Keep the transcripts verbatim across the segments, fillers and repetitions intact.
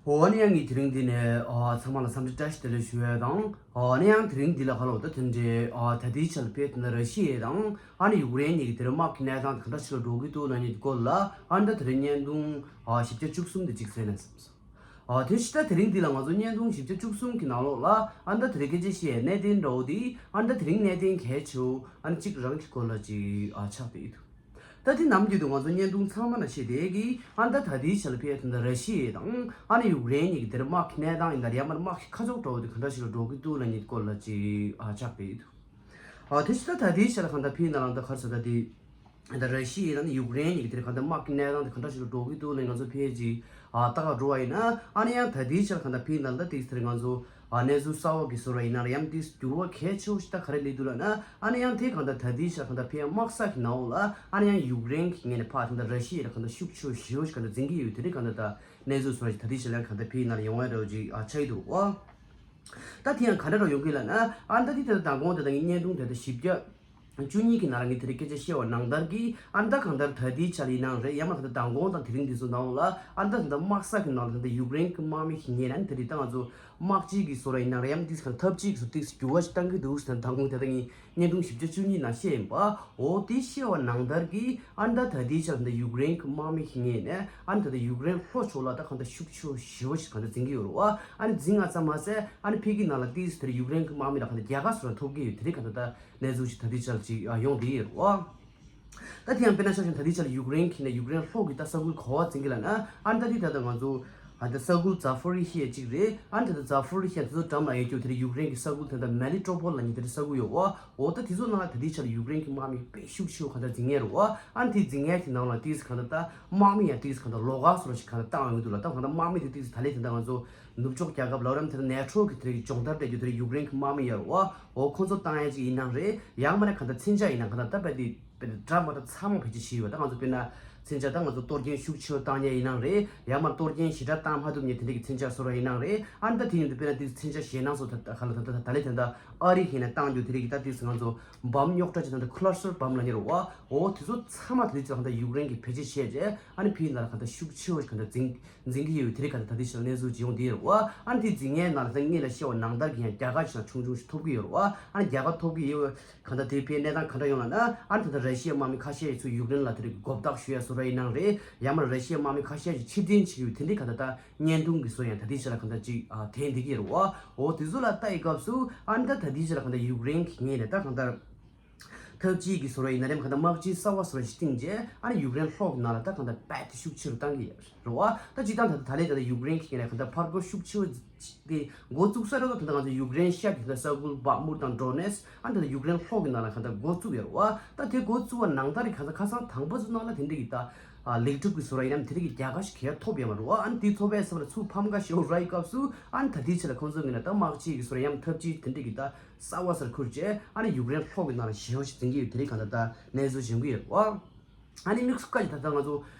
འོ་ནི་ཡང་ངས་དེ་རིང་འདི་ནས་ཨ་ཚང་མ་ལ་འཚམས་འདྲི་བཀྲ་ཤིས་བདེ་ལེགས་ཞུ་ཡས་དང་། ཨ་ནི་ཡང་དེ་རིང་འདི་ལ་ཁ་ལོ་ད་དེ་འདྲའི་ཨ་ད་ལྟའི་ཆར་ཕེབས་དེ་འདྲ་ར་ཤི་ཡ་དང་ཨ་ནི་ཡུཀ་རེན་གཉིས་ཀྱི་དེ་རིང་དམག་གི་གནས་སྟངས་དེ་ག་འདྲ་ཞིག་ལ་འགྲོ་གི་འདུག་ལབ་མཁན་གྱི་སྐོར་ལ་ཨ་ནི་ད་དེ་རིང་བརྙན་ཐུང་ཨ་བཞི་བརྒྱ་བཅུ་གསུམ་དེ་གཅིག་གསན་ན་བསམ་སོང་། ཨ་དེ་ཕྱི་ད་དེ་རིང་འདི་ལ་ང་ཚོ་བརྙན་ཐུང་བཞི་བརྒྱ་བཅུ་གསུམ་གྱི་ནང་ལོགས་ལ་ཨ་ནི་ད་དེ་རིང་སྐད་ཆ་བཤད་ཡས་གནད་དོན་འདྲ་བོ་དེ་ཨ་ནི་ད་དེ་རིང་གནད་དོན་གལ་ཆེ་བོ་ཨ་ནི་གཅིག་རང་གི་སྐོར་ལ་གཅིག་ཨ་ཆགས་བསྡད་ཡོད་འདུག་ད་དེ་ནམ་རྒྱུན་དུ་ང་ཚོ་བརྙན་ཐུང་ཚང་མ་ན་བཤད་བསྡད་ཀྱི་ཨ་ནི་ད་ད་ལྟའི་ཆ་ལ་ཕེབས་དེ་འདྲ་ར་ཤི་ཡ་དང་ཨ་ནི་ཡུཀ་རེན་གཉིས་ཀྱི་དེར་དམག་གི་གནས་སྟངས་ཡིན་ན་ཡང་མར་དམག་གི་ཁ་ཕྱོགས་འདྲ་བོ་དེ་ག་འདྲ་ཞིག་ལ་འགྲོ་གི་འདུག་ལབ་མཁན་སྐོར་ལ་ཅིག་ཨ་ཆགས་བསྡད་ཡོད་འདུག་ཨ་དེ་ཕྱི་ད་ད་ལྟའི་ཆ་ལ་གང་ལྟར་ཕེབས་ན་ལང་ད་གར་ས་ད་དེ་ད་ར་ཤི་ཡ་དང་ཡུཀ་རེན་གཉིས་ཀྱི་དེར་གང་ལྟར་དམག་གི་གནས་སྟངས་དེ་ག་འདྲ་ཞིག་ལ་འགྲོ་གི་འདུག་ལབ་ང་ཚོ་ཕེབས་ཅིག་ཨ་ལྟ་ག་འགྲོ་བ་ཡིན་ན་ཨ་ནི་ཡང་ད་ལྟའི་ཆ་ལ་གང་ལྟར་ཕེབས་ན་ད་དེ་ཚེ་ང་ཚོ་ཨ་གནས་ཚུལ་གསར་བ་གི་བཟོ་འདྲ་ཡིན་ན་ཡང་དེ་འགྱུར་བ་གལ་ཆེ་བོ་ཞིག་ད་ག་རེ་སླེབས་འདུག་ལབ་ན་ཨ་ནི་ཡང་དེ་གང་ལྟར་ད་ལྟའི་ཆ་གང་ལྟར་ཕེབས་དམག་ས་གི་ནང་ལ་ཨ་ནི་ཡང་ཡུཀ་རེན་གྱི་ངོས་ནས་ཕར་དེ་འདྲ་ར་ཤི་ཡ་ལ་གང་ལྟར་ཤུགས་ཆེ་བོ་ཞེ་བོ་ཞིག་གང་ལྟར་འཛིན་གྱི་ཡོད། དེ་རིང་གང་ལྟར་ད་གནས་ཚུལ་བཟོ་འདྲ་ཞིག་ད་ལྟའི་ཆ་ལ་ཡང་གང་ལྟར་ཕེབས་ཡིན་ན་ཡོང་བ་འདྲ་བོ་ཅིག་ཨ་ཆགས་ཀྱི་འདུག་ཨ། ད་དེ་ཡང་ག་འདྲ་རུ་ཡོང་གི་ལབ་ན་ཨ་ད་དེ་དེ་ལྟར་མདང་དགོང་དེ་ལྟར་ངའི་བརྙན་ཐུང་དེ་ལྟར་བཞི་བརྒྱ་བཅུ་གཉིས་ཀྱི་ནང་ལ་ངས་དེ་རིང་སྐད་ཆ་བཤད་པ་ནང་ལྟར་གྱི་ཨ་ད་གང་ལྟར་ད་ལྟའི་ཆ་ལ་ཡིན་ནའང་རེད། ཡང་མ་ད་ལྟ་མདང་དགོང་དང་དེ་རིང་འདི་ཚོ་ནང་ལ་ཨ་ད་ད་ལྟ་དམག་ས་གི་ནང་ལ་ད་ལྟ་ཡུཀ་རེན་གྱི་དམག་མི་ཞིག་ངེས་ན་དེ་རིང་ད་ང་ཚོ་དམག་སྤྱི་གི་བཟོ་འདྲ་ཡིན་ན་རེད། ཡང་འདི་གང་འཐབ་ཇུས་ཀྱི་བཟོ་འདྲ་འགྱུར་བ་ཞིག་བཏང་གི་འདུག་ཟེར་ན་མདང་དགོང་དེ་ལྟར་ངས་བརྙན་ཐུང་བཞི་བརྒྱ་བཅུ་གཉིས་ནང་བཤད་ཡིན་པ། འོ་དེ་བཤད་པ་ནང་ལྟར་གྱི་ཨ་ད་ད་ལྟའི་ཆ་ལ་ད་ལྟ་ཡུཀ་རེན་གྱི་དམག་མི་ཞིག་ངེས་ནས་ཨ་ད་ལྟ་ཡུཀ་རེན་ལྷོ་ཕྱོགས་ལ་ད་གང་ལྟར་ཤུགས་ཆེ་བོ་ཞེ་བོ་ཞིག་གང་ལྟར་འཛིན་གྱི་ཡོད་རེད་བ། ཨ་ནི་འཛིན་ང་ཙམ་མ་ཟད་ཨ་ནི་ཕ་གི་ནང་ལ་ཏིས་དེར་ཡུཀ་རེན་གྱི་དམག་མི་ལ་གང་ལྟར་རྒྱལ་ཁ་སོགས་ལ་ཐོབ་ཀྱི་ཡོད། དེ་རིང་གང་ལྟར་ད་གནས་ཚུལ་ཞིག་ད་ལྟའི་ཆར་ཅིག་ཡོང་བསྡད་ཡོད་རེད་བ། ད་དེ་ཡང་དཔེར་ན་ཆ་བཞག་ད་ལྟའི་ཆར་ཡུཀ་རེན་གྱི་ནས་ཡུཀ་རེན་ལྷོ་གི་ད་ས་ཁུལ་ག་བ་འཛིན་གྱི་ལབ་ན་ཨ་ནི་ད་དེ་ད་ལྟ་ང་ཚོ་ཨ་ད་ས་ཁུལ་ཛ་ཕོ་རི་ཤི་ཡ་གཅིག་རེད། ཨ་ནི་ད་ལྟ་ཛ་ཕོ་རི་ཤི་ཡ་དེ་ཚོ་འགྲམ་ལ་ཡོད་རྒྱུ་དེ་རིང་ཡུཀ་རེན་གྱི་ས་ཁུལ་ད་ལྟ་མེ་ལི་ཏྲོ་པོལ་ལབ་མཁན་དེ་རིང་ས་ཁུལ་ཡོད་བ། འོ་ད་དེ་ཚོ་ནང་ལ་ད་ལྟའི་ཆར་ཡུཀ་རེན་གྱི་དམག་མི་དཔེ་ཤུགས་ཆེ་བོ་གང་ལྟར་འཛིང་ཡས་རེད་བ། ཨ་ནི་དེ་འཛིང་ཡས་དེ་ནང་ལ་ཏིས་གང་ལྟར་ད་དམག་མི་ཡང་ཏིས་གང་ལྟར་ལོགས་ཀ་སོགས་ལ་ཞིག་གང་ལྟར་བཏང་ཡོང་གི་འདུག་ལ། ད་གང་ལྟར་དམག་མི་དེ་ཏིས་ད་ལས་དེ་འདྲ་ང་ཚོ་ནུབ་ཕྱོགས་རྒྱལ་ཁབ་ལབ་རམ་དེ་ནེ་ཊོ་གི་དེ་རིང་སྦྱོང་བརྡར་སྤྲད་རྒྱུ་དེ་རིང་ཡུཀ་རེན་གྱི་དམག་མི་ཡོད་རེད་བ། འོ་ཁོང་ཚོ་བཏང་ཡས་ཅིག་ཡིན་ནའང་རེད། ཡང་མིན་ན་གང་ལྟར་མཚོན་ཆ་ཡིན་ནའང་གང་ལྟར་ད་དཔེ་དེ་དཔེ་དེ་འདྲ་མ་འདྲ་ཚང་མ་བེད་སྤྱོད་བྱས་ཡོད། ད་ང་ཚོ་དཔེར་ན་མཚོན་ཆ་ད་ང་ཚོ་གཏོར་སྐྱོན་ཤུགས་ཆེ་བོ་བཏང་མཁན་ཡིན་ནའང་རེད། ཡང་མིན་ན་གཏོར་སྐྱོན་ཞེ་དྲག་བཏང་མ་ཐུབ་མཁན་དེ་འདྲ་གི་མཚོན་ཆ་བཟོ་འདྲ་ཡིན་ནའང་རེད། ཨ་ནི་ད་དེ་ཡིན་དུས་དཔེར་ན་དེ་མཚོན་ཆ་ཞེད་སྣང་སོགས་ད་ག་ལ་ད་ད་ད་ལས་དེ་འདྲ་ཨ་རི་ཡིན་ན་བཏང་རྒྱུ་དེ་རིང་གི་ད་དེ་ང་ཚོ་བམ་རྙོག་དྲ་ཅིག་ད་ད་ཁུ་ལར་སི་ཊར་བམ་ལབ་མཁན་རེད་བ། འོ་དེ་ཚོ་ཚང་མ་དེ་རིང་ཅིག་གང་ལྟར་ཡུཀ་རེན་གྱིས་བེད་སྤྱོད་བྱས་རྗེས་ཨ་ནི་ཕ་གི་ནང་ལ་གང་ལྟར་ཤུགས་ཆེ་བོ་ཞིག་གང་ལྟར་འཛིང་འཛིང་གི་ཡོད། དེ་རིང་གང་ལྟར་ད་ལྟའི་ཆར་གནས་ཚུལ་ཅིག་ཡོང་བསྡད་ཡོད་རེད་བ། ཨ་ནི་དེ་འཛིང་ཡས་ནང་ལ་ད་སྔོན་ལ་བཤད་པ་ནང་ལྟར་གྱི་ཡང་རྒྱལ་ཁ་ཞིག་ཆུང་ཆུང་ཞིག་ཐོབ་ཀྱི་ཡོད་རེད་བ། ཨ་ནི་རྒྱལ་ཁ་ཐོབ་ཀྱི་ཡོད། གང་ལྟར་དེ་ཕའི་གནས་སྟངས་ག་འདྲ་ཡོང་ལབ་ན་ཨ་ནི་ད་ལྟ་ར་ཤི་ཡའི་དམག་མི་ཁ་ཤས་ཡིན་ཚུལ་ཡུཀ་རེན་ལ་དེ་རིང་མགོ་བཏགས་ཞུ་ཡ་བཟོ་འདྲ་ཡིན་ནའང་རེད། ཡང་མིན་ན་ར་ཤི་ཡའི་དམག་མི་ཁ་ཤས་ཤིག་ཕྱིར་འཐེན་བྱེད་ཀྱི་ཡོད། དེ་འདྲའི་གང་ལྟར་ད་བརྙན་ཐུང་གི་བཟོ་ཡང་ད་ལྟའི་ཆར་ལ་གང་ལྟར་ཅིག་ཨ་ཐོན་བསྡད་ཀྱི་ཡོད་རེད་བ། འོ་དེ་ཚོ་ལ་ལྟ་ཡི་སྐབས་སུ་ཨ་ནི་ད་ད་ལྟའི་ཆར་ལ་གང་ལྟར་ཡུཀ་རེན་གྱི་ངོས་ནས་ད་གང་ལྟར་འཐབ་ཇུས་ཀྱི་བཟོ་འདྲ་ཡིན་ན་རེད། གང་ལྟར་དམག་སྤྱི་གསར་བ་བཟོ་འདྲ་ཞིག་བཏིང་རྗེས་ཨ་ནི་ཡུཀ་རེན་ལྷོ་གི་ནང་ལ་ད་གང་ལྟར་རྦད་དེ་ཤུགས་ཆེ་རུ་བཏང་གི་ཡོད་རེད་བ། ད་སྤྱིར་བཏང་ད་ལྟ་ད་ལས་ད་ལྟ་ཡུཀ་རེན་གྱི་ངོས་ནས་གང་ལྟར་ཕར་རྒོལ་ཤུགས་ཆེ་བོ་དེ་འགོ་བཙུགས་ས་རེད། ད་ད་ང་ཚོ་ཡུཀ་རེན་ཤར་གྱི་ད་ས་ཁུལ་བྷག་མུར་དང་ཌོ་ནེ་སི་ཨ་ནི་ད་ལྟ་ཡུཀ་རེན་ལྷོ་གི་ནང་ལ་གང་ལྟར་འགོ་བཙུགས་ཡོད་རེད་བ། ད་དེ་འགོ་བཙུགས་པ་ནང་ལྟར་གང་ལྟར་ཁ་སང་དང་པོ་ཚོ་ནང་ལ་དེ་འདྲ་གི་ད་ལེགས་གྲུབ་ཀྱི་བཟོ་འདྲ་ཡིན་ནམ་དེ་འདྲ་གི་རྒྱལ་ཁ་ཞིག་གས་ཐོབ་ཡོད་མ་རེད་བ། ཨ་ནི་དེ་ཐོབ་པའི་སེམས་ལ་ཚུར་ཕམ་ཁ་ཤོར་ར་ཡི་སྐབས་སུ་ཨ་ནི་ད་ལྟའི་ཆ་ལ་ཁོང་ཚོའི་ངོས་ནས་ད་དམག་སྤྱི་གི་བཟོ་འདྲ་ཡང་འཐབ་ཇུས་དེ་འདྲ་གི་ད་གསར་བ་སར་ཁུར་བྱས་ཨ་ནི་ཡུཀ་རེན་ལྷོ་གི་ནང་ལ་ཞེ་པོ་ཞིག་འཛིང་གི་ཡོད། དེ་རིང་གང་ལྟར་ད་གནས་ཚུལ་བྱུང་གི་ཡོད་རེད་བ། ཨ་ནི་དམིགས་སུ་བཀར་གྱི་ད་ལྟ་ང་ཚོ་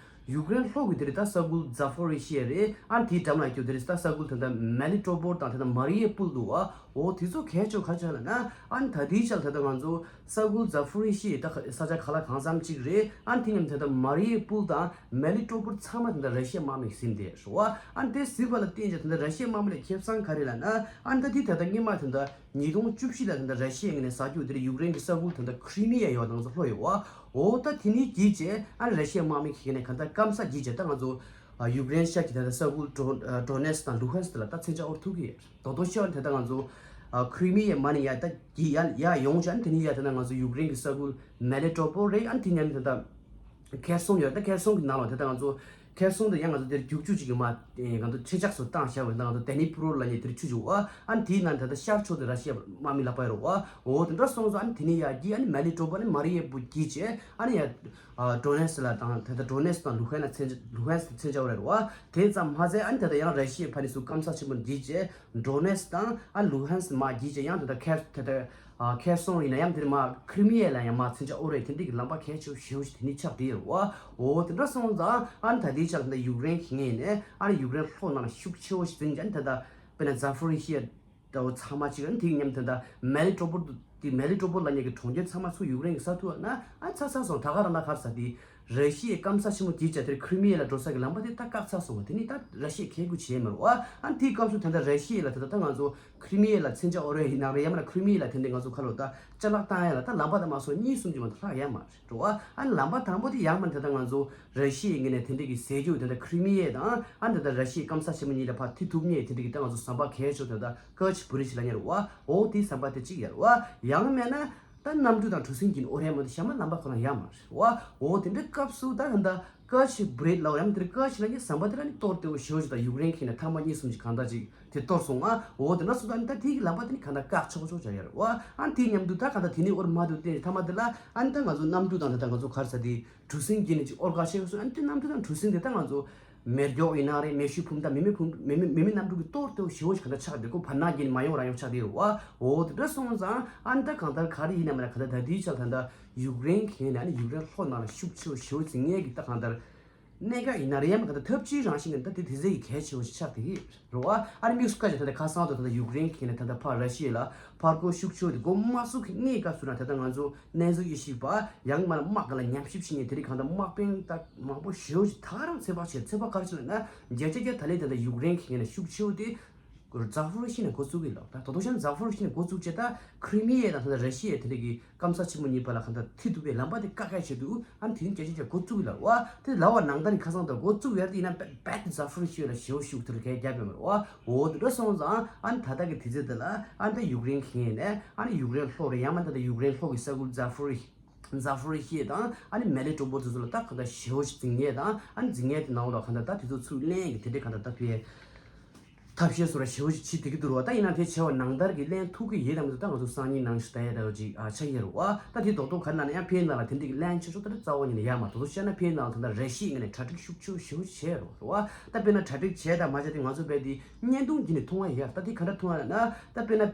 ཡུཀ་རེན་ལྷོ་གི་དེ་རིང་ད་ས་ཁུལ་ཛ་ཕོ་རི་ཤི་ཡ་རེད། ཨ་ནི་དེའི་འགྲམ་ལ་ཡོད་རྒྱུ་དེ་རིང་ད་ས་ཁུལ་ད་ལྟ་མེ་ལི་ཏྲོ་པོལ་དང་ད་ལྟ་མ་རི་ཡེ་པུལ་འདུག་བ། འོ་དེ་ཚོ་གལ་ཆེ་བ་ག་རེ་ཆགས་ལབ་ན་ཨ་ནི་ད་ལྟའི་ཆར་ད་ལྟ་ང་ཚོ་ས་ཁུལ་ཛ་ཕོ་རི་ཤི་ཡ་ད་ས་ཆ་ག་ལ་གང་འཚམ་གཅིག་རེད། ཨ་ནི་དེ་མཉམ་ད་ལྟ་མ་རི་ཡེ་པུལ་དང་མེ་ལི་ཏྲོ་པོལ་ཚང་མ་ད་ལྟ་ར་ཤི་ཡའི་དམག་མིས་ཟིན་བསྡད་རེད་བ། ཨ་ནི་དེ་ཟིན་པ་ལ་བརྟེན་བྱས་ད་ལྟ་ར་ཤི་ཡའི་དམག་མི་ལ་ཁེ་བཟང་ག་རེ་ལབ་ན་ཨ་ནི་ད་དེ་ད་ལྟ་སྔོན་མ་ད་ལྟ་ཉིས་སྟོང་བཅུ་བཞི་ལ་ད་ལྟ་ར་ཤི་ཡའི་ངོས་ནས་ཟ་རྒྱུ་དེ་རིང་ཡུཀ་རེན་གྱི་ས་ཁུལ་ད་ལྟ་ཁི་རི་མི་ཡ་ཡོད་ནང་ཚོ་ལྷོ་ཡོད་བ། འོ་ད་དེ་ནི་བརྒྱུད་བྱས་ཨ་ནི་ར་ཤི་ཡའི་དམག་མི་ཁེ་ནས་ག་འདྲ་སྐམ་ས་བརྒྱུད་བྱས་ད་ང་ཚོ་ཡུཀ་རེན་ཤར་གྱི་ད་ལྟ་ས་ཁུལ་ཌོ་ཌོ་ནེ་སི་དང་ལུ་ཧན་སི་ལ་ད་མཚོན་ཆ་དབོར་ཐུབ་ཀྱི་ཡོད། རྡོག་རྡོག་ཤོད་ཨ་ནི་ད་ལྟ་ང་ཚོ་ཁི་རི་མི་ཡ་མ་ནི་ཡ་ད་བརྒྱུད་ཡ་ཡ་ཡོང་བྱས་ཨ་ནི་དེ་ནི་ཡ་ད་ལྟ་ང་ཚོ་ཡུཀ་རེན་གྱི་ས་ཁུལ་མེ་ལི་ཏྲོ་པོལ་རེད། ཨ་ནི་དེ་ནི་ཡ་ད་ལྟ་ཁེར་སོང་ཡོད། ད་ཁེར་སོང་གི་ནང་ལ་ད་ལྟ་ང་ཚོ་ཁེར་སོང་དུ་ཡང་ང་ཚོ་དེར་རྒྱུག་ཆུ་ཅིག་གི་མ་ང་ཚོ་ཆེ་ཆགས་སུ་བཏང་བཞག་པ་ཡིན་ན་ང་ཚོ་ཌེ་ནི་པྲོ་ལབ་མཁན་དེར་ཆུ་བྱུག་བ། ཨ་ནི་དེའི་ནང་ད་ལྟ་ཤར་ཕྱོགས་དེ་ར་ཤི་ཡ་དམག་མི་ལ་པ་རོ་བ། འོ་དེ་འདྲ་སོང་ཙང་ཨ་ནི་དེ་ནི་ཡ་གི་ཨ་ནི་མ་ལི་ཏྲོ་པོ་ཨ་ནི་མ་རི་ཡེ་པུ་གི་ཅེ་ཨ་ནི་ཡ་ཌོ་ནེ་སི་ལ་དང་ད་ལྟ་ཌོ་ནེ་སི་དང་ལུ་ཧན་ལ་མཚོན་ལུ་ཧན་སི་མཚོན་ཆ་དབོར་རེད་བ། དེ་ཙམ་མ་ཟད་ཨ་ནི་ད་ལྟ་ཡང་ར་ཤི་ཡའི་ཕ་ནི་སུ་སྐམ་ས་ཆེན་པོ་འདི་ཅེ་ཌོ་ནེ་སི་དང་ཨ་ལུ་ཧན་སི་མ་གི་ཅེ་ཡང་ད་ལྟ་ཁེར་ད་ལྟ་ཨ་ཁེར་སོང་ཡིན་ན་ཡང་དེར་མ་ཁི་རི་མི་ཡ་ལ་ཡང་མ་མཚོན་ཆ་དབོར་རེད། དེ་འདྲ་གི་ལམ་པ་གལ་ཆེ་བོ་ཞེ་པོ་ཞིག་དེ་ནི་ཆགས་བསྡད་ཡོད་རེད་བ། འོ་དེ་འདྲ་སོང་ཙང་ཨ་ནི་ད་ལྟའི་ཆར་ད་ལྟ་ཡུཀ་རེན་གྱི་ངོས་ནས་ཨ་ནི་ཡུཀ་རེན་ལྷོ་ནང་ལ་ཤུགས་ཆེ་བོ་ཞིག་འཛིང་ཅན་ད་ལྟ་དཔེར་ན་ཛ་ཕོ་རི་ཤི་ཡ་འདྲ་བོ་ཚང་མ་གཅིག་ཨ་ནི་དེ་གི་མཉམ་ད་ལྟ་མེ་ལི་ཏྲོ་པོ་དེ་མེ་ལི་ཏྲོ་པོ་ལབ་མཁན་གྱི་གྲོང་ཁྱེར་ཚང་མ་ཚུར་ཡུཀ་རེན་གྱིས་ཟ་ཐུབ་པ་ན་ཨ་ནི་ཚར་ཚར་སོང་། ད་ག་རང་ན་ག་རེ་ཟ་དེ་ ར་ཤི་ཡའི་སྐམ་ས་ཆེན་མོ་དེའི་ཆ་དེར་ཁི་རི་མི་ཡ་ལ་འགྲོ་ས་གི་ལམ་པ་དེ་ད་བཀག་ཚར་སོང་བ། དེ་ནི་ད་ར་ཤི་ཡས་ཁེ་གུ་བྱས་མ་རེད་བ། ཨ་ནི་དེའི་སྐབས་སུ་ད་ལྟ་ར་ཤི་ཡ་ལ་ད་ལྟ་ད་ང་ཚོ་ཁི་རི་མི་ཡ་ལ་མཚོན་ཆ་དབོར་ཡ་ཡིན་ནའང་རེད། ཡང་མིན་ན་ཁི་རི་མི་ཡ་ལ་དེ་འདྲའི་ང་ཚོ་ཁ་ལོ་ད་ཅ་ལག་བཏང་ཡ་ལ་ད་ལམ་པ་དང་མ་སོང་གཉིས་གསུམ་གྱི་མ་གཏོགས་ལྷག་ཡ་མ་རེད་བ། ཨ་ནི་ལམ་པ་དང་པོ་དེ་ཡང་མིན་ད་ལྟ་ང་ཚོ་ར་ཤི་ཡའི་ངོས་ནས་དེ་འདྲའི་གི་ཟས་རྒྱུ་དེ་འདྲ་ཁི་རི་མི་ཡ་དང་ཨ་ནི་ད་ལྟ་ར་ཤི་ཡའི་སྐམ་ས་ཆེན་མོ་གཉིས་ལ་ཕར་མཐུད་ཐུབ་མཁན་དེ་འདྲའི་གི་ད་ང་ཚོ་ཟམ་པ་གལ་ཆེ་ཤོས་དེ་ད་ཀར་ཆི་བྷི་རི་ཇི་ལབ་མཁན་རེད་བ། འོ་དེའི་ཟམ་པ་དེ་གཅིག་ཡོད་རེད་བ། ཡང་མིན་ན། ད་གནམ་གྲུ་དང་གྲུ་གཟིངས་ཀྱི་ནི་ཨོ་རེད་མ་གཏོགས་གཞན་མ་ལམ་པ་ཁོ་རང་ཡོད་མ་རེད་བ། འོ་དེ་འདྲའི་སྐབས་སུ་ད་ད་ཀར་ཆི་བྷི་རི་ཇི་ལབ་ཡང་དེར་ཀར་ཆི་ལབ་མཁན་ཟམ་པ་དེ་ལ་ནི་གཏོར་ཏེ་འོ་ཞེ་པོ་ཅིག་ད་ཡུཀ་རེན་ཁེ་ནས་ཐ་མ་གཉིས་གསུམ་ཅིག་གང་ལྟར་ཅིག་དེ་གཏོར་སོང་ང་། འོ་དེ་འདྲ་སོང་ཙང་ད་དེའི་གི་ལམ་པ་དེ་ནི་གང་ལྟར་བཀག་ཆོག་ཆོག་བྱ་ཡ་རེད་བ། ཨ་ནི་དེའི་མཉམ་དུ་ད་གང་ལྟར་དེ་ནི་ཨོ་རེད་མ་གཏོགས་དེ་ཐ་མ་དེ་ལ་ཨ་ནི་ད་ང་ཚོ་གནམ་གྲུ་དང་ད་ད་ང་ཚོ་ག་རེ་ཟེར་དེ་གྲུ་གཟིངས་ཀྱི་ནི་ཅིག་ཨོར་ག་ཤེས་སོང་། ཨ་ནི་དེ་གནམ་གྲུ་དང་གྲུ་གཟིངས་དེ་ད་ང་ཚོ་མེ་སྒྱོགས་ཡིན་ན་རེད། མེ་ཤུགས་འཕུར་མདའ་མི་མེ་འཕུར་མི་མེ་མི་མེ་གནམ་གྲུ་གི་གཏོར་ཏེ་ཞེ་པོ་ཞིག་ག་འདྲ་ཆགས་འདུག་གོ། བར་སྣང་གི་མ་ཡོང་རང་ཡོང་ཆགས་བསྡད་ཡོད་བ། འོ་དེ་འདྲ་སོང་ཙང་ཨ་ནི་ད་གང་ལྟར་ག་རེ་ཡིན་ན་མིན་ན་ག་ད་ད་དེའི་ཆ་ད་ད་ཡུཀ་རེན་གྱི་ནས་ཨ་ནི་ཡུཀ་རེན་ལྷོ་ནང་ལ་ཤུགས་ཆེ་བོ་ཞེ་པོ་ཅིག་ངེས་ཀྱི་ད་གང་ལྟར་གནད་འགག་ཡིན་ན་རེད། ཡང་མིན་ག་ད་ཐབས་ཇུས་རང་བཞིན་གྱི་ད་དེ་དེ་ཚོ་ཡི་གལ་ཆེ་བོ་ཞིག་ཆགས་བསྡད་ཡོད་རེད་བ། ཨ་ནི་དམིགས་སུ་བཀར་བྱས་ད་ད་ཁ་སང་དུ་ད་ད་ཡུཀ་རེན་གྱི་ནས་ད་ད་ཕར་ར་ཤི་ཡ་ལ་ཕར་རྒོལ་ཤུགས་ཆེ་བོ་དེ་འགོ་མ་བཙུགས་ཀྱི་སྔའི་སྐབས་སུ་ན་ད་ད་ང་ཚོ་གནས་ཚུལ་དབྱེ་ཞིབ་པ་ཡང་མ་དམག་ག་ལ་ཉམས་ཞིབ་བྱེད་མཁན་དེ་རིགས་གང་ལྟར་དམག་དཔོན་དག་མང་པོ་ཞེ་པོ་ཅིག་ད་རང་ཚོད་དཔག་བྱས། ཚོད་དཔག་ག་རེ་བྱས་ལབ་ན་བརྒྱ་ཆ་བརྒྱ་ད་ལན་དེ་འདྲ་ཡུཀ་རེན་གྱི་ནས་ཤུགས་ཆེ་བོ་དེ་ཛ་ཧྥོ་རི་ཤི་ནས་འགོ་བཙུགས་གི་ལབ། ད་ད་དུང་ཤ་ཛ་ཧྥོ་རི་ཤི་ནས་འགོ་བཙུགས་བྱས། ད་ཁི་རི་མི་ཡ་དང་ད་ལྟ་ར་ཤི་ཡ་དེ་འདྲ་གི་སྐམ་ས་ཆེན་མོ་གཉིས་བར་ལ་གང་ལྟར་མཐུད་ཐུབ་པའི་ལམ་པ་དེ་བཀག་ཡ་ཆེད་དུ་ཨ་ནི་དེ་རིང་བརྒྱ་ཆ་བརྒྱ་འགོ་བཙུགས་གི་ལབ་བ། དེ་ལབ་པ་ནང་ལྟར་ནི་ཁ་སང་ད་འགོ་བཙུགས་ཡ་དེ་ཡིན་ན་རྦད་དེ་ཛ་ཧྥོ་རི་ཤི་ཡ་ལ་ཞེ་པོ་ཤུགས་དེ་འདྲ་གས་རྒྱབ་ཡོད་མ་རེད་བ། འོ་དེ་འདྲ་སོང་ཙང་ཨ་ནི་ད་ལྟ་གི་དུས་ཚོད་དེ་ལ་ཨ་ནི་ད་ཡུཀ་རེན་གྱི་ངོས་ནས་ཨ་ནི་ཡུཀ་རེན་ལྷོ་རེད། ཡང་མིན་ད་ད་ཡུཀ་རེན་ལྷོ་གི་ས་ཁུལ་ཛ་ཧྥོ་རི། ཛ་ཧྥོ་རི་ཤི་ཡ་དང་ཨ་ནི་མེ་ལི་ཊོ་པོལ་དེ་ཚོ་ལ་ད་གང་ལྟར་ཞེ་པོ་ཞིག་འཛིང་ཡས་དང་། ཨ་ནི་འཛིང་ཡས་དེ་ནང་ལ་གང་ལྟར་ད་དེ་ཚོ་ཚུར་ལེན་གྱི་དེ་འདྲའི་གང་ལྟར་ད་ཕེ་ཐབས་ཤེས་སོ་ར་ཞེ་པོ་ཞིག་བྱེད་བསྡད་ཀྱི་འདུག་ར་བ། ད་ཡིན་ན་དེ་བྱས་པ་ནང་ལྟར་གྱི་ལེན་ཐུབ་ཀྱི་ཡོད་དམ་མེད་དམ་ད་ང་ཚོ་སང་ཉིན་ནང་ཞིག་ལྟ་ཡས་འདྲ་བོ་ཅིག་ཨ་ཆགས་ཡས་རེད་བ། ད་དེ་རྡོག་རྡོག་ག་རེ་ལབ་ན་ཡང་ཕེ་ནང་ལ་དེ་འདྲའི་གི་ལེན་ཆོག་ཆོག་ད་རྩ་བ་ཉིད་ནས་ཡོད་མ་རེད། རྡོག་རྡོག་བཤད་ན་ཕེ་ནང་ལ་ད་ལྟ་ར་ཤི་ཡའི་ངོས་ནས་གྲ་སྒྲིག་ཤུགས་ཆེ་ཞེ་པོ་བྱས་རེད་བ། ད་དཔེར་ན་གྲ་སྒྲིག་བྱས་དང་མ་བྱས་དེ་ང་ཚོ་རྦད་དེ་བརྙན་ཐུང་བརྒྱུད་ནས་མཐོང་བ་ཡོད། ད་དེ་ག་འདྲ་མཐོང་བ་ལབ་ན་ད་དཔེར་ན།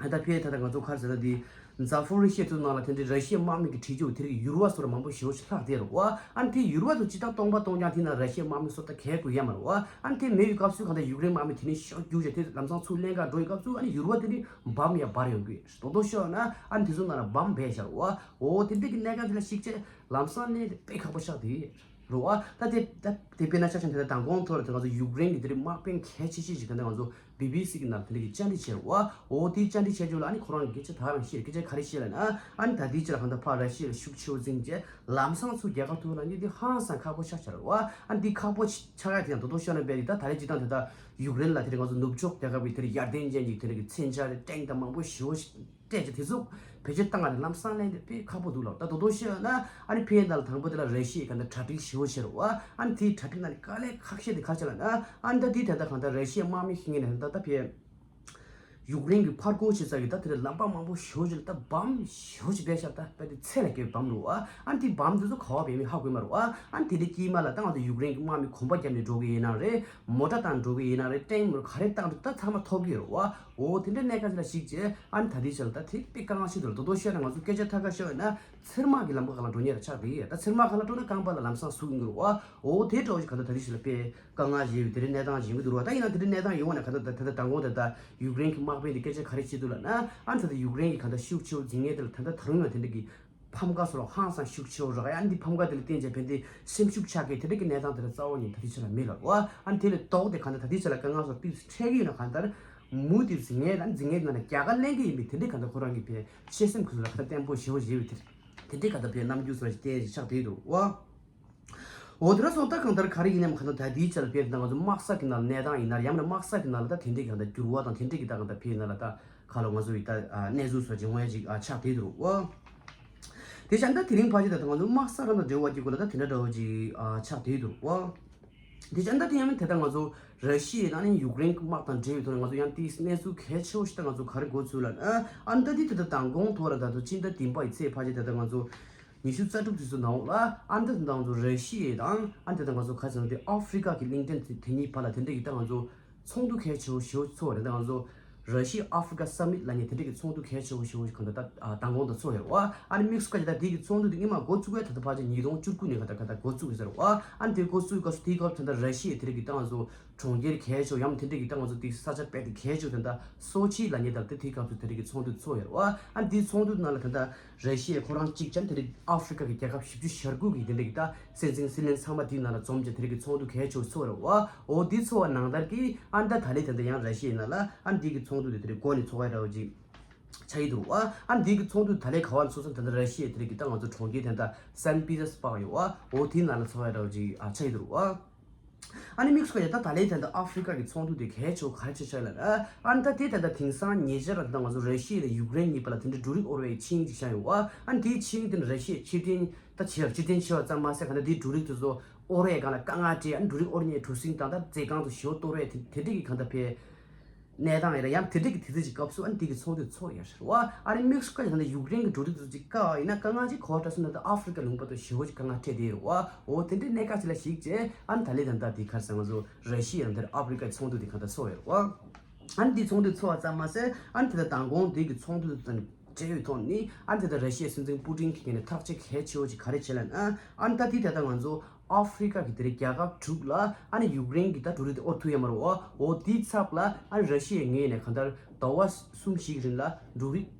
ད་ཕེ་ད་ད་ང་ཚོ་ག་རེ་ཟེར་ན་དེ་ཛ་ཧྥོ་རི་ཤི་ཡ་ཚོའི་ནང་ལ་དེ་འདྲའི་ར་ཤི་ཡའི་དམག་མི་གི་འཁྲིད་རྒྱུ་དེ་རིགས་ཡུར་བ་སོགས་ལ་མང་པོ་ཞེ་པོ་ཞིག་ལྷག་བསྡད་རེད་བ། ཨ་ནི་དེ་ཡུར་བ་དང་ཅི་ལྟར་སྟོང་པ་སྟོང་རྐྱང་དེ་ན་ར་ཤི་ཡའི་དམག་མི་སོགས་ད་གས་དགོས་ཡ་མ་རེད་བ། ཨ་ནི་དེ་མེད་པའི་སྐབས་སུ་གང་ལྟར་ཡུཀ་རེན་དམག་མི་དེ་ནས་ཤོག་རྒྱུགས་བྱས་དེ་ལམ་སང་ཚུར་ལེན་ག་འགྲོ་ཡི་སྐབས་སུ་ཨ་ནི་ཡུར་བ་དེ་ནི་བམ་ཡ་འབར་ཡོང་གི་རྡོག་རྡོག་ཤོད་ན་ཨ་ནི་དེ་ཚོ་ནང་ལ་བམ་སྦས་བཞག་རེད་བ། འོ་དེ་འདྲ་གི་གནད་འགག་དེ་ལ་གཞིགས་བྱས་ལམ་སང་ལེན་དེ་དཔེ་ཁག་པོ་ཆགས་བསྡད་ཡོད། རེད་བ། ད་དེ་ད་དེ་དཔེར་ན་ཆ་བཞག་ན་དེ་ལྟར་མདང་དགོང་ཐོག་ལ་དེ་ང་ཚོ་ཡུཀ་རེན་གྱི་དེ་རིང་དམག་དཔོན་གལ་ཆེ་ཤོས་ཤིག་ག་འདི་ང་ཚོ་བི་བི་སི་གི་ནང་དེ་འདྲ་གི་བཅར་འདྲི་བྱས་རེད་བ། འོ་དེའི་བཅར་འདྲི་བྱས་རྒྱུ་ལ་ཨ་ནི་ཁོ་རང་གི་སྐད་ཆ་ད་རང་བཤད། སྐད་ཆ་ག་རེ་བཤད་ལབ་ན་ཨ་ནི་ད་དེའི་ཕྱིར་གང་ལྟར་ཕར་ར་ཤི་ཡ་ལ་ཤུགས་ཆེ་བོ་འཛིང་བྱས་ལམ་སང་ཚུར་རྒྱལ་ཁ་ཐོབ་ལབ་མཁན་དེ་ཧང་སང་ཁག་པོ་ཆགས་ཆགས་རེད་བ། ཨ་ནི་དེ་ཁག་པོ་ཆགས་ཡ་དེ་ཡང་དོ་དོ་ཤོད་ན་བས་དེ་ད་ད་རེས་སྤྱིར་བཏང་དེ་ད་ཡུཀ་རེན་ལ་དེ་རིང་ང་ཚོ་ནུབ་ཕྱོགས་རྒྱལ་ཁབ་ཀྱི་དེ་རིང་ཡར་ལྡན་ཅན་གྱི་དེ་རིང་གི་མཚོན་ཆ་རེད་ཊེང་ཀི་དང་མང་པོ་ཞེ་པོ་ཞིག་སྤྲད་ཀྱི་དེ་ཚོ་བེད་སྤྱོད་བཏང་བ་ལ་ལམ་སང་ལན་དེ་དཔེ་ཁག་པོ་འདུག་ལབ། ད་དོ་དོ་ཤོད་ན་ཨ་ནི་ཕེ་ཡན་ད་ལ་དང་པོ་དེ་ལ་ར་ཤི་ཡའི་ག་འདྲ་གྲ་སྒྲིག་ཞེ་པོ་བྱས་རེད་བ། ཨ་ནི་དེའི་གྲ་སྒྲིག་ནང་ནས་དཀའ་ལས་ཁག་ཤོས་དེ་ག་རེ་ལབ་ན་ཨ་ནི་ད་དེའི་ད་ལྟ་གང་ལྟར་ར་ཤི་ཡའི་དམག་མི་ཤེས་མཁན་ནས་ད་ལྟ་ཕེ་ཡུཀ་རེན་གྱི་ཕར་རྒོལ་བྱེད་ས་གི་ད་དེ་ལ་ལམ་པ་མང་པོ་ཞེ་པོ་ཅིག་ལ་ད་བམ་ཞེ་པོ་ཅིག་སྦས་ཤག་ད་དཔེ་དེ་ཚད་ལས་བརྒལ་བའི་བམ་རེད་བ། ཨ་ནི་དེ་བམ་དེ་ཚོ་ག་པར་སྦས་མིན་ཧ་གོ་མ་རེད་བ། ཨ་ནི་དེ་འདྲའི་དཀྱིལ་མ་ལ་ད་ང་ཚོ་ཡུཀ་རེན་གྱི་དམག་མི་གོམ་པ་བརྒྱབ་ནས་འགྲོ་གི་ཡིན་ན་རེད། མོ་ཊ་བཏང་འགྲོ་གི་ཡིན་ན་རེད། ཊེང་མོ་ག་རེ་བཏང་འགྲོ་ད་ཚང་མ་ཐོབ་གི་ཡོད་རེད་བ། འོ་དེ་འདྲའི་གནད་འགག་ཅིག་ལ་གཞིགས་བྱས་ཨ་ནི་ད་ལྟའི་ཆར་ལ་ད་དེ་དཔེ་དཀའ་ངལ་ཆེ་འདུག་ལ། དོ་དོ་ཤོད་ན་ང་ཚོ་སྐད་ཆ་ཐད་ཀར་བཤད་ན་ཚེར་མ་གི་ལམ་ཁ་སྒང་ལ་འགྲོ་མཁན་ར་ཆགས་བསྡད་ཡོད། ད་ཚེར་མ་སྒང་ལ་འགྲོ་ན་རྐང་པ་ལ་ལམ་སང་ཟུག་ཡོང་གི་རེད་བ། འོ་དེ་འདྲ་བོ་ཞིག་ག་ད་ད་ལྟའི་ཆར་ལ་དཔེ་དཀའ་ངལ་ཡོད་པའི་དེ་འདྲའི་གནས་སྟངས་ཡིན་གྱི་འདུག་ར་བ། ད་ཡིན་ན་དེ་འདྲའི་གནས་སྟངས་ཡོང་བ་ན་ག་ད་ད་ད་ད་དང་གོང་ད་ད་ཡུཀ་རེན་གྱི་དམག་དཔོན་དེ་སྐད་ཆ་ག་རེ་བཤད་འདུག་ལབ་ན་ཨ་ནི་ད་ད་ཡུཀ་རེན་གྱི་ག་ད་ཤུགས་ཆེ་བོ་འཛིང་ངེས་དེ་ལ་ད་ད་ད་རུང་ཡང་དེ་འདྲ་གི་ཕམ་ཁ་སོགས་ལ་ཧང་སང་ཤུགས་ཆེ་བོ་རག་ཡ། ཨ་ནི་འདི་ཕམ་ཁ་དེ་ལ་བརྟེན་བྱས་ཕན་ཚུན་སེམས་ཤུགས་ཆག་གི་དེ་འདྲ་གི་གནས་སྟངས་དེ་ལ་རྩ་བ་ཉིད་ད་ལྟའི་ཆ་ལ་མེད་ལབ་བ། ཨ་ནི་དེ་ལས་ལྡོག་སྟེ་གང་ལྟར་ད་ལྟའི་ཆ་ལ་དཀའ་ངལ་སོགས་ཏོག་ཙམ་འཕྲད་ཀྱི་ཡོད་ན་གང་ལྟར་མུ་མཐུད་འཛིང་ངེས་དང་འཛིང་ངེས་ནང་ནས་རྒྱལ་ཁ་ལེན་གྱི་ཡིན་པའི་དེ་འདྲའི་གང་ལྟར་ཁོ་རང་གི་ཕན་ཆེ་སེམས་ཁུ་ཚུར་ལ་གང་ལྟར་བརྟན་པོ་ཞེ་པོ་བཞེས་པའི་དེ་དེ་འདྲའི་གང་ལྟར་ཕན་རྣམ་འགྱུར་སོགས་ལ་བརྟེན་ཆགས་བསྡད་འདུག་བ། འོ་དེ་འདྲ་སོང་ད་གང་ལྟར་ག་རེ་ཡིན་ནའང་གང་ལྟར་ད་ལྟའི་ཆ་ལ་དཔེར་ན་ང་ཚོ་དམག་ས་གི་ནང་ལ་གནས་སྟངས་ཡིན་ན་ཡང་ན་དམག་ས་གི་ནང་ལ་ད་དེ་འདྲའི་གང་ལྟར་འགྱུར་བ་དང་དེ་འདྲའི་གི་ད་གང་ལྟར་ཕན་ཡིན་ན་ལ་ད་ག་ལ་ང་ཚོ་ཡི་ད་གནས་ཚུལ་སོགས་ཅིག་ཡོང་ཡ་ཅིག་ཆགས་བསྡད་འདུག་བ། དེ་བྱས་ད་དེ་རིང་ཕལ་ཆེར་ད་ང་ཚོ་དམག་ས་རང་དང་འབྲེལ་བ་གི་སྐོར་ལ་ད་དེ་འདྲ་འདྲ་བོ་ཅིག་ཆགས་བསྡད་འདུག་བ། དེ་བྱས་ད་དེ་ཡང་དེ་ད་ང་ཚོ་ར་ཤི་ཡའི་ནང་ནས་ཡུཀ་རེན་གྱི་དམག་དང་འབྲེལ་བའི་ཐོག་ནས་ང་ཚོ་ཡང་དེའི་གནས་ཚུལ་གལ་ཆེ་བོ་ཞིག་ད་ང་ཚོ་ག་རེ་འགོ་ཚུགས་ལ་ཨ་ད་དེ་དེ་ད་མདང་དགོང་ཐོག་ལ་ད་དུང་སྤྱི་ཟླ་བདུན་པ་ཡི་ཚེས་ཕལ་ཆེར་ད་ད་ང་ཚོ་ཉི་ཤུ་རྩ་དྲུག་དུས་སུ་ནང་ལ་ཨ་འདི་དང་ང་ཚོ་ར་ཤི་ཡ་དང་ཨ་འདི་དང་ང་ཚོ་ག་ཚོད་དེ་ཨ་ཧྥི་རི་ཀ་གི་གླིང་ཕྲན་དེ་ཉིད་བར་ལ་དེ་འདྲ་གི་ད་ང་ཚོ་ཚོགས་འདུ་གལ་ཆེ་བོ་ཞེ་པོ་ཚོགས་རེད། ད་ང་ཚོ་ ར་ཤི་ཡ་ཨ་ཧྥི་རི་ཀ་སམ་མིཊ་ལབ་མཁན་དེ་འདྲ་གི་ཚོགས་འདུ་གལ་ཆེ་བོ་ཞེ་པོ་ཞིག་གང་ལྟར་ད་ཨ་མདང་དགོང་དུ་ཚོགས་ཡོད་རེད་བ། ཨ་ནི་དམིགས་སུ་བཀར་ཡ་ད་དེ་གི་ཚོགས་འདུ་དེ་སྔོན་མ་འགོ་བཙུགས་ཡ་ད་ལྟ་ཕལ་ཆེར་ཉིས་སྟོང་བཅུ་དགུ་ནས་ག་ད་ག་ད་འགོ་བཙུགས་ཡོད་ཟེར་བ། ཨ་ནི་དེ་འགོ་བཙུགས་སྐབས་སུ་དེའི་སྐབས་དེ་འདྲ་ར་ཤི་ཡའི་དེ་རིགས་ཀྱི་ཏང་ཚོ་གྲོང་ཁྱེར་གལ་ཆེ་བོ་ཡང་དེ་འདྲ་གི་ཏང་ཚོ་དེ་ས་ཆ་དཔེ་དེ་གལ་ཆེ་བོ་དེ་འདྲ་སོ་ཆི་ལབ་མཁན་ད་ལྟ་དེའི་སྐབས་སུ་དེ་རིགས་ཀྱི་ཚོགས་འདུ་ཚོགས་ཡོད་རེད་བ། ཨ་ནི་དེའི་ཚོགས་འདུ་ནང་ལ་དེ་འདྲ་ར་ཤི་ཡའི་ཁོ་རང་གཅིག་ཅན་དེ་རིགས་ཨ་ཧྥི་རི་ཀ་གི་རྒྱལ་ཁབ་བཞི་བཅུ་ཞེ་དགུ་གི་དེ་འདྲ་གི་ད་སྲིད་འཛིན་སྲིད་བློན་ཚང་མ་དེའི་ནང་ལ་འཛོམས་ཀྱི་དེ་རིགས་ཀྱི་ཚོགས་འདུ་གལ་ཆེ་བོ་ཚོགས་རེད་བ། འོ་དེ་ཚོགས་པ་ནང་ལྟར་གྱི་ཨ་ནི་ད་ད་ལས་དེ་འདྲ་ཡང་ར་ཤི་ཡའི་ནང་ལ་ཨ་ནི་དེ་གི་ཚོགས་འདུ་དེ་དེ་རིགས་འགོ་ནས་ཚོགས་ཡ་འདྲ་བོ་ཅིག་ཆགས་ཀྱི་འདུག་བ། ཨ་ནི་དེ་གི་ཚོགས་འདུ་ད་ལས་ག་བ་ཚོགས་ས་ད་ལྟ་ར་ཤི་ཡའི་དེ་རིགས་ཀྱི་ད་ང་ཚོ་གྲོང་ཁྱེར་དེ་འདྲ་སན་པི་ཏེར་སི་པག་ཡོད་བ། འོ་དེའི་ནང་ལ་ཚོགས་ཡ་འདྲ་བོ་ཅིག་ཨ་ཆགས་ཀྱི་འདུག་བ། ཨ་ནི་དམིགས་སུ་བཀར་ཡ་ད་ད་ལས་ད་ལྟ་ཨ་ཧྥི་རི་ཀ་གི་ཚོགས་འདུ་དེ་གལ་ཆེ་བོ་ག་རེ་བྱས་ཤག་ལབ་ན། ཨ་ནི་ད་དེ་ད་ལྟ་དེང་སང་ཉེ་ཆར་ད་ང་ཚོ་ར་ཤི་ཡ་དང་ཡུཀ་རེན་གཉིས་བར་ལ་དེ་འདྲའི་འབྲུ་རིགས་དབོར་བའི་ཆིངས་ཅིག་བཞག་ཡོད་བ། ཨ་ནི་དེའི་ཆིངས་དེ་ནི་ར་ཤི་ཡས་ཕྱིར་འཐེན་ད་བྱས་ཕྱིར་འཐེན་བྱས་པ་ཙམ་མ་ཟད་གང་ལྟར་དེའི་འབྲུ་རིགས་དེ་ཚོ་དབོར་བའི་སྒང་ལ་དཀའ་ངལ་འཕྲད། ཨ་ནི་འབྲུ་རིགས་དབོར་མཁན་གྲུ་གཟིངས་དང་ད་མཛོད་ཁང་དུ་ཞེ་པོ་གཏོར་བས་དེ་དེ་འདྲ་གི་གང་ལྟར་ཕའི་གནས་སྟངས་ཡིན་ན་ཡང་དེ་འདྲ་གི་དུས་ཚོད་ཅིག་སྐབས་སུ་ཨ་ནི་དེ་གི་ཚོགས་འདུ་ཚོགས་ཡོད་རེད་བ། ཨ་ནི་དམིགས་སུ་བཀར་ཡ་ད་ནི་ཡུཀ་རེན་གི་འབྲུ་རིགས་དེ་ཚོ་ཅིག་བཀག་པ་ཡིན་ན་དཀའ་ངལ་ཅིག་ག་པར་འཕྲད་སོང་ན་ད་ཨ་ཧྥི་རི་ཀ་ལུང་པ་དུ་ཞེ་པོ་ཅིག་དཀའ་ངལ་འཕྲད་བསྡད་ཡོད་རེད་བ། འོ་དེ་འདྲའི་གནད་འགག་ཅིག་ལ་གཞིགས་བྱས་ཨ་ནི་ད་ལས་ད་ལྟ་དེ་ག་རེ་ཟེར་ང་ཚོ་ར་ཤི་ཡ་དང་དེར་ཨ་ཧྥི་རི་ཀའི་ཚོགས་འདུ་དེ་གང་ལྟར་ཚོགས་ཡོད་རེད་བ། ཨ་ནི་དེ་ཚོགས་འདུ་ཚོགས་པ་ཙམ་མ་ཟད་ཨ་ནི་དེ་ལྟར་མདང་དགོང་དེ་གི་ཚོགས་འདུ་དང་འབྲེལ་བའི་ཐོག་ནས་ཨ་ནི་དེ་ལྟར་ར་ཤི་ཡའི་སྲིད་འཛིན་པུ་ཏིན་གྱི་ངོས་ནས་ཐག་གཅོད་གལ་ཆེ་བོ་ཅིག་ག་རེ་བྱས་ལབ་ན། ཨ་ནི་ད་དེ་ད་ལྟ་ང་ཚོ་ཨ་ཧྥི་རི་ཀ་གི་དེ་རིང་རྒྱལ་ཁབ་དྲུག་ལ་ཨ་ནི་ཡུཀ་རེན་གྱི་ད་འབྲུ་རིགས་དེ་དབོར་ཐུབ་ཡོད་མ་རེད་བ། འོ་དེའི་ཚབ་ལ་ཨ་ནི་ར་ཤི་ཡའི་ངོས་ནས་གང་ལྟར་ཟླ་བ་གསུམ་བཞི་གི་རིང་ལ་འབྲུ་རིགས་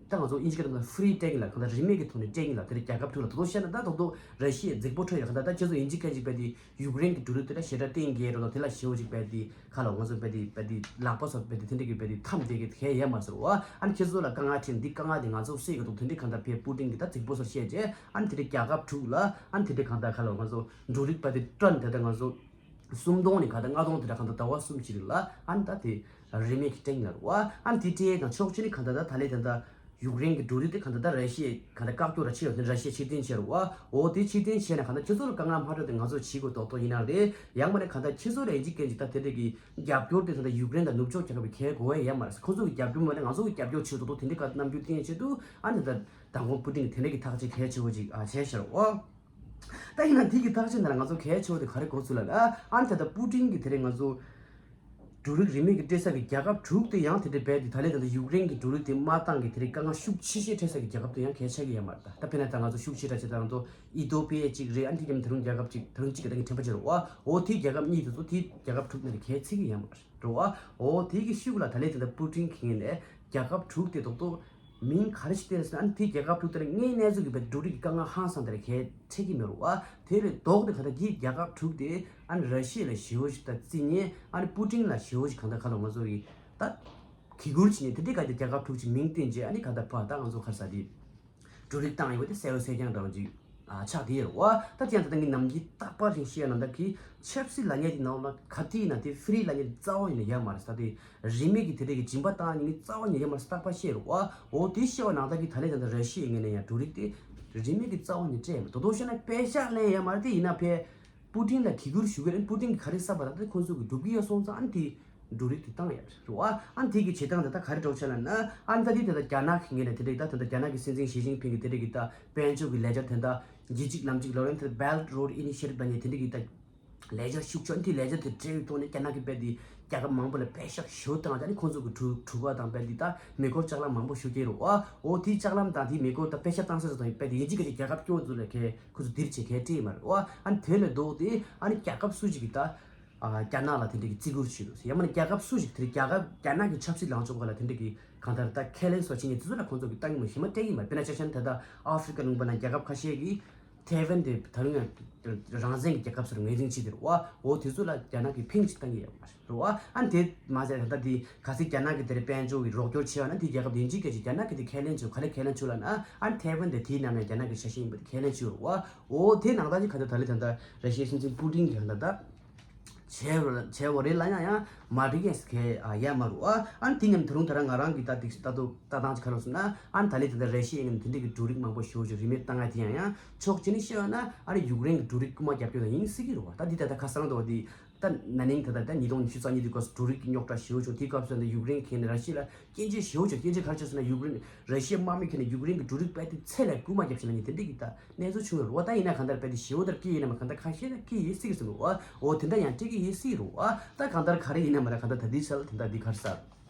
ད་ང་ཚོ་དབྱིན་ཇི་སྐད་ཐོག་ནས་ཧྥི་རི་སྤྲད་ཀྱི་ལ་གང་ལྟར་རིན་མེད་ཀྱི་ཐོག་ནས་སྤྲད་ཀྱི་ལ་དེ་རིང་རྒྱལ་ཁབ་དྲུག་ལ་དོ་དོ་བཤད་ན་ད་དོ་དོ་ར་ཤི་ཡའི་རྫིག་པོ་འཕྲོད་ཡོད། གང་ལྟར་ད་ཁྱེད་ཚོ་དབྱིན་ཇི་སྐད་ཅིག་བས་དེ་ཡུཀ་རེན་གྱི་འབྲུ་རིགས་དེ་ལ་ཞེ་དྲག་བརྟེན་གྱི་རེད་དོ། དེ་ལ་ཞེ་པོ་ཅིག་བས་དེ་ཁ་ལ་ང་ཚོ་བས་དེ་བས་དེ་ལག་པ་སོགས་བས་དེ་དེ་འདྲ་གི་བས་དེ་འཐམ་བསྡད་ཀྱི་གལ་ཡོད་མ་རེད་ཟེར་བ། ཨ་ནི་ཁྱེད་ཚོ་ལ་དཀའ་ངལ་འཕྲད་འདི་དཀའ་ངལ་དེ་ང་ཚོ་སེལ་གྱི་འདུག་དེ་འདྲ་གང་ལྟར་བས་པུ་ཏིན་གྱི་ད་རྫིག་པོ་སོགས་བཤད་རྗེས་ཨ་ནི་དེ་འདྲ་རྒྱལ་ཁབ་དྲུག་ལ་ཨ་ནི་དེ་འདྲ་གང་ལྟར་ཁ་ལ་ང་ཚོ་འབྲུ་རིགས་བས་དེ་ཊོན་དེ་ལྟར་ང་ཚོ་སུམ་སྟོང་ནས་གང་ལྟར་ལྔ་སྟོང་དེ་འདྲ་གང་ལྟར་ཟླ་བ་གསུམ་ཅིག་རིང་ལ་ཨ་ནི་ད་དེ་རིན་མེད་ཀྱི་སྤྲད་ཀྱི་ལ་རེད་བ། ཨ་ནི་དེ་སྤྲད་དང་ཕྱོགས་གཅིག་ནས་གང་ལྟར་ད་ད་ལས་ད་ད་ཡུཀ་རེན་གྱི་འབྲུ་རིགས་དེ་གང་ལྟར་ད་ར་ཤི་ཡས་གང་ལྟར་བཀག་སྐྱོར་ར་བྱས་ཡོད་དེ་ར་ཤི་ཡས་ཕྱིར་འཐེན་བྱས་རེད་བ། འོ་དེ་ཕྱིར་འཐེན་བྱས་ན་གང་ལྟར་ཁྱེད་ཚོ་ལ་དཀའ་ངལ་མ་འཕྲད་དེ་ང་ཚོ་བྱེད་དགོས་ཏོག་ཏོག་ཡིན་ནའང་རེད། ཡང་མིན་ན་གང་ལྟར་ཁྱེད་ཚོ་ལ་ཡིན་གཅིག་མིན་གཅིག་ད་དེ་འདྲ་གི་རྒྱབ་སྐྱོར་དེ་ད་ལྟ་ཡུཀ་རེན་དང་ནུབ་ཕྱོགས་རྒྱལ་ཁབ་ཀྱི་གལ་དགོས་ཡ་ཡོད་མ་རེད། ཁོང་ཚོ་གི་རྒྱབ་སྐྱོར་མ་ནས་ང་ཚོ་གི་རྒྱབ་སྐྱོར་བྱེད་ཏོག་ཏོག་དེ་འདྲའི་ག་རྣམ་འགྱུར་བསྟན་ཆེད་དུ་ཨ་ནི་ད་མདང་དགོང་པུ་ཏིན་གྱིས་དེ་འདྲ་གི་ཐག་གཅོད་གལ་ཆེ་བོ་ཅིག་ཨ་བྱས་ཤག་རེད་བ། ད་ཡིན་ན་དེ་གི་ཐག་གཅོད་ནང་ལ་ང་ཚོ་གལ་ཆེ་བོ་དེ་ག་རེ་གོ་ཚུལ་ལ་ཨ་ནི་ད་ལྟ་པུ་ཏིན་གྱིས་དེ་རིང་ང་ཚོ་འབྲུ་རིགས་རིན་མེད་ཀྱི་སྤྲད་ས་གི་རྒྱལ་ཁབ་དྲུག་དེ་ཡང་དེ་འདྲ་རྦད་དེ་ད་ལས་ད་ལྟ་ཡུཀ་རེན་གྱི་འབྲུ་རིགས་དེ་མ་བཏང་གི་དེ་རིང་དཀའ་ངལ་ཤུགས་ཆེ་ཤོས་འཕྲད་ས་གི་རྒྱལ་ཁབ་དེ་ཡང་གལ་ཆགས་ཀྱི་ཡོད་མ་རེད། ད་ད་དཔེར་ན་ད་ང་ཚོ་ཤུགས་ཆེ་དྲགས་ཆེ་ད་ང་ཚོ་ཨི་ཐོ་པི་ཡ་གཅིག་རེད། ཨ་ནི་དེ་རྒྱབ་ནས་ད་རུང་རྒྱལ་ཁབ་གཅིག་ད་རུང་གཅིག་གི་ད་གིན་དྲན་པ་བརྗེད་རོགས་ཨ། འོ་དེ་རྒྱལ་ཁབ་གཉིས་དེ་ཚོ་དེ་རྒྱལ་ཁབ་དྲུག་ནང་ནས་གལ་ཆེ་གི་ཡོད་མ་རེད་རོགས་ཨ། འོ་དེ་གི་ཤུགས་ལ་ད་ལས་དེ་འདྲ་པུ་ཏིན་གྱི་ངོས་ནས་རྒྱལ་ཁབ་དྲུག་དེ་རྡོག་རྡོག་མིང་ག་རེ་ཞིག་བཏོན་ཟེར་ན་ཨ་ནི་དེ་རྒྱལ་ཁབ་དྲུག་དེ་ལ་དངོས་གནས་ཚུལ་གྱི་བའི་འབྲུ་རིགས་ཀྱི་དཀའ་ངལ་ཧང་སང་དེ་ལ་གལ་འཕྲད་ཀྱི་མེད་རོགས་ཨ། དེ་ལས་ལྡོག་སྟེ་ག་ད་གི་རྒྱལ་ཁབ་དྲུག་དེ་ཨ་ནི་ར་ཤི་ཡ་ལ་ཞེ་པོ་ཞིག་ད་བརྩི་ཉེན་ཨ་ནི་པུ་ཏིན་ལ་ཞེ་པོ་ཞིག་གང་ལྟར་ཁ་ལོ་ང་ཚོ་གི་ད་གི་ཁུར་བྱེད་ཉེན་དེ་འདྲའི་ག་དེ་རྒྱལ་ཁབ་དྲུག་ཅིག་མིང་བཏོན་རྗེས་ཨ་ནི་ག་ད་ཕ་ད་ང་ཚོ་ག་རེ་ཟེར་དེ་འབྲུ་རིགས་བཏང་ཡོད་པ་དེ་གསལ་པོ་གསལ་རྐྱང་འདྲ་བོ་ཅིག་ཨ་ཆགས་བསྡད་ཡོད་རེད་བ། ད་དེ་ཡང་ད་ལྟ་ངས་ནམ་རྒྱུན་རྟག་པར་རིང་བཤད་ཡ་ནང་ལྟར་གི་ཆབ་སྲིད་ལབ་མཁན་དེ་ནང་ལ་ག་དུས་ཡིན་ན་དེ་ཧྥི་རི་ལབ་མཁན་དེ་རྩ་བ་ཉིད་ནས་ཡོད་མ་རེད་ས། དེ་རིན་མེད་ཀྱི་དེ་འདྲ་གི་སྦྱིན་པ་བཏང་མཁན་རྩ་བ་ཉིད་ནས་ཡོད་མ་རེད་རྟག་པར་བཤད་རེད་བ། འོ་དེ་བཤད་པ་ནང་ལྟར་གི་ད་ལས་ད་ལྟ་ར་ཤི་ཡའི་ངོས་ནས་ཡང་འབྲུ་རིགས་དེ་རིན་མེད་ཀྱི་རྩ་བ་ཉིད་སྤྲད་ཡོད་མ་རེད། དོ་དོ་བཤད་ན་པད་ཤག་ལེན་ཡོད་མ་རེད། དེ་ཡིན་ན་ཕའི་པུ་ཏིན་ལ་གི་ཁུར་ཞུ་གི་རེད། པུ་ཏིན་གྱིས་ག་རེ་བསམ་པ་ད་ལྟ་ཁོང་ཚོ་གི་འགྲུབ་ཀྱི་ཡོད་སོང་ཙང་ཨ་ནི་དེ་འབྲུ་རིགས་དེ་བཏང་ཡོད་རེད་བ། ཨ་ནི་དེ་གི་བྱེད་སྟངས་དེ་ད་ག་རེ་འགྲོ་ཆ་ལབ་ན་ཨ་ནི་ད་དེ་དེ་ད་རྒྱ་ནག་གི་ངོས་ནས་དེ་འདྲ་གི་ད་དེ་ད་རྒྱ་ནག་གི་སྲིད་འཛིན་ཞི་ཅིན་ཕིང་གི་དེ་འདྲ་གི་ད་དཔལ་འབྱོར་གི་ལས་འཆར་དེ་ད་ལྗིད་ཅིག་ལམ་ཅིག་ལབ་རན་དེ་Belt Road Initiative ལབ་མཁན་དེ་འདྲ་གི་ད་ལས་འཆར་ཤུགས་ཆེ་ཨ་ནི་དེ་ལས་འཆར་དེ་སྤྲད་པའི་ཐོག་ནས་རྒྱ་ནག་གི་དཔེ་དེ་རྒྱལ་ཁབ་མང་པོ་ལ་པད་ཤག་ཞོ་བཏང་ད་ནི་ཁོང་ཚོ་གི་གྲུ་གྲུ་ཁ་དང་དཔེ་དེ་ད་མེ་འཁོར་ལྕགས་ལམ་མང་པོ་ཞུ་གི་རེད་བ། འོ་དེའི་ལྕགས་ལམ་དང་དེའི་མེ་འཁོར་ད་པད་ཤག་བཏང་ས་ས་དང་དཔེ་དེ་ཡིན་གཅིག་ག་གཅིག་རྒྱལ་ཁབ་སྐྱོ་བོ་ཚོ་ལ་ཁེ་ཁོ་ཚོ་འདིར་བྱེད་མཁན་སྤྲད་མ་རེད་བ། ཨ་ནི་དེ་ལས་ལྡོག་སྟེ་ཨ་ནི་རྒྱལ་ཁབ་སུ་ཞིག་གིས་ད་ཨ་རྒྱ་ནག་ལ་དེ་འདྲ་གི་བརྩི་བཀུར་བྱེད་འདུག་ཟེར། ཡང་མིན་ན་རྒྱལ་ཁབ་སུ་ཞིག་དེར་རྒྱལ་ཁབ་རྒྱ་ནག་གི་ཆབ་སྲིད་ལངས་ཕྱོགས་སྒང་ལ་དེ་འདྲ་གི་གང་ལྟར་ད་ཁས་ལེན་སོགས་བྱེད་མཁན་དེ་ཚོ་ལ་ཁོང་ཚོ་གི་ཏང་གི་མ་གཞི་མ་སྤྲད་ཀྱི་མ་རེད། དཔེར་ན་ཆ་བཞག་ན་ད་ལྟ་ཨ་ཧྥི་རི་ཀ་ལུང་པ་ན་རྒྱལ་ཁབ་ཁ་ཤས་ཀྱིས་ཐའེ་ཝན་དེ་ད་རུང་ཡང་རང་བཙན་གྱི་རྒྱལ་ཁབ་ཟེར་ངོས་འཛིན་བྱེད་དེ་རེད་བ། འོ་དེ་ཚོ་ལ་རྒྱ་ནག་གིས་ཕིང་ཞིག་བཏང་གི་ཡོད་མ་རེད་རེད་བ། ཨ་ནི་དེ་མ་ཟད་ད་ལྟ་དེ་གལ་སྲིད་རྒྱ་ནག་གིས་དེར་དཔལ་འབྱོར་གྱི་རོགས་སྐྱོར་བྱས་པ་ན་དེ་རྒྱལ་ཁབ་དེ་ཡིན་གཅིག་གལ་ཆེ་རྒྱ་ནག་གིས་དེ་ཁས་ལེན་བྱེད་ག་ལེ་ཁས་ལེན་བྱེད་ལབ་ན་ཨ་ནི་ཐའེ་ཝན་དེ་དེའི་ནང་ནས་རྒྱ་ནག་གི་ཆ་ཤས་ཡིན་པ་དེ་ཁས་ལེན་བྱེད་རེད་བ། འོ་དེ་ནང་ལྟར་གྱི་ག་ད་ད་ལེ་ད་ལྟ་ར་ཤི་ཡའི་སྲིད་འཛིན་པུ་ཏིན་གྱིས་ག་ད་ད། བྱས་བྱས་པ་རེད་ལབ་ཡང་ཡང་མ་འགྲིག་མཁན་ཞིག་གས་ཡོད་མ་རེད་བ། ཨ་ནི་དེ་མཉམ་ད་རུང་ད་རང་ང་རང་གི་ལྟ་ལྟ་ལྟ་སྟངས་ཅིག་ག་རེ་ཟེར་ན་ཨ་ནི་ད་ལས་དེ་འདྲ་ར་ཤི་ཡའི་ངོས་ནས་དེ་འདྲ་གི་འབྲུ་རིགས་མང་པོ་ཞེ་པོ་ཅིག་རིན་མེད་བཏང་ཡ་དེ་ཡང་ཡང་ཕྱོགས་གཅིག་ནས་བཤད་པ་ན་ཨ་ནི་ཡུཀ་རེན་གྱི་འབྲུ་རིགས་རྐུ་མ་རྒྱག་རྒྱུ་དེ་ཡིན་སྲིད་ཀྱི་རེད་བ། ད་འདི་ད་ལྟ་ཁ་སང་དུ་བ་འདི་ད་ན་ནིང་ད་ལྟ་ད་ཉིས་སྟོང་ཉི་ཤུ་རྩ་གཉིས་དུས་སྐབས་སུ་འབྲུ་རིགས་ཀྱི་རྙོག་དྲ་ཞེ་པོ་བྱུང་དེའི་སྐབས་སུ་ད་ཡུཀ་རེན་གྱི་ངོས་ནས་ར་ཤི་ཡ་ལ་སྐྱོན་བརྗོད་ཞེ་པོ་བྱུང་། སྐྱོན་བརྗོད་ག་རེ་བྱས་ཟེར་ན་ཡུཀ་རེན་ར་ཤི་ཡའི་དམག་མི་གིས་ནི་ཡུཀ་རེན་གྱི་འབྲུ་རིགས་རྦད་དེ་ཚད་ལས་རྐུ་མ་བརྒྱབ་བྱས་ལབ་མཁན་དེ་འདྲ་གི་ད་གནས་ཚུལ་བྱུང་ཡོད་རེད་བ། ད་ཡིན་ན་གང་ལྟར་རྦད་དེ་ཞེ་པོ་ལྟར་སྐྱེས་ཡིན་ན་མ་གང་ལྟར་ཁ་ཤས་ལ་སྐྱེས་ཡོད་སྲིད་ཀྱི་ཟེར་རེད་བ། འོ་དེ་འདྲ་ཡང་སྐྱེ་གི་ཡོད་སྲིད་རེད་བ། ད་གང་ལྟར་ག་རེ་ཡིན་ན་མ་ད་གང་ལྟར་ད་འདི་ཆ་ལ་དེ་འདྲ་འདི་ག་རེ་ཟེར།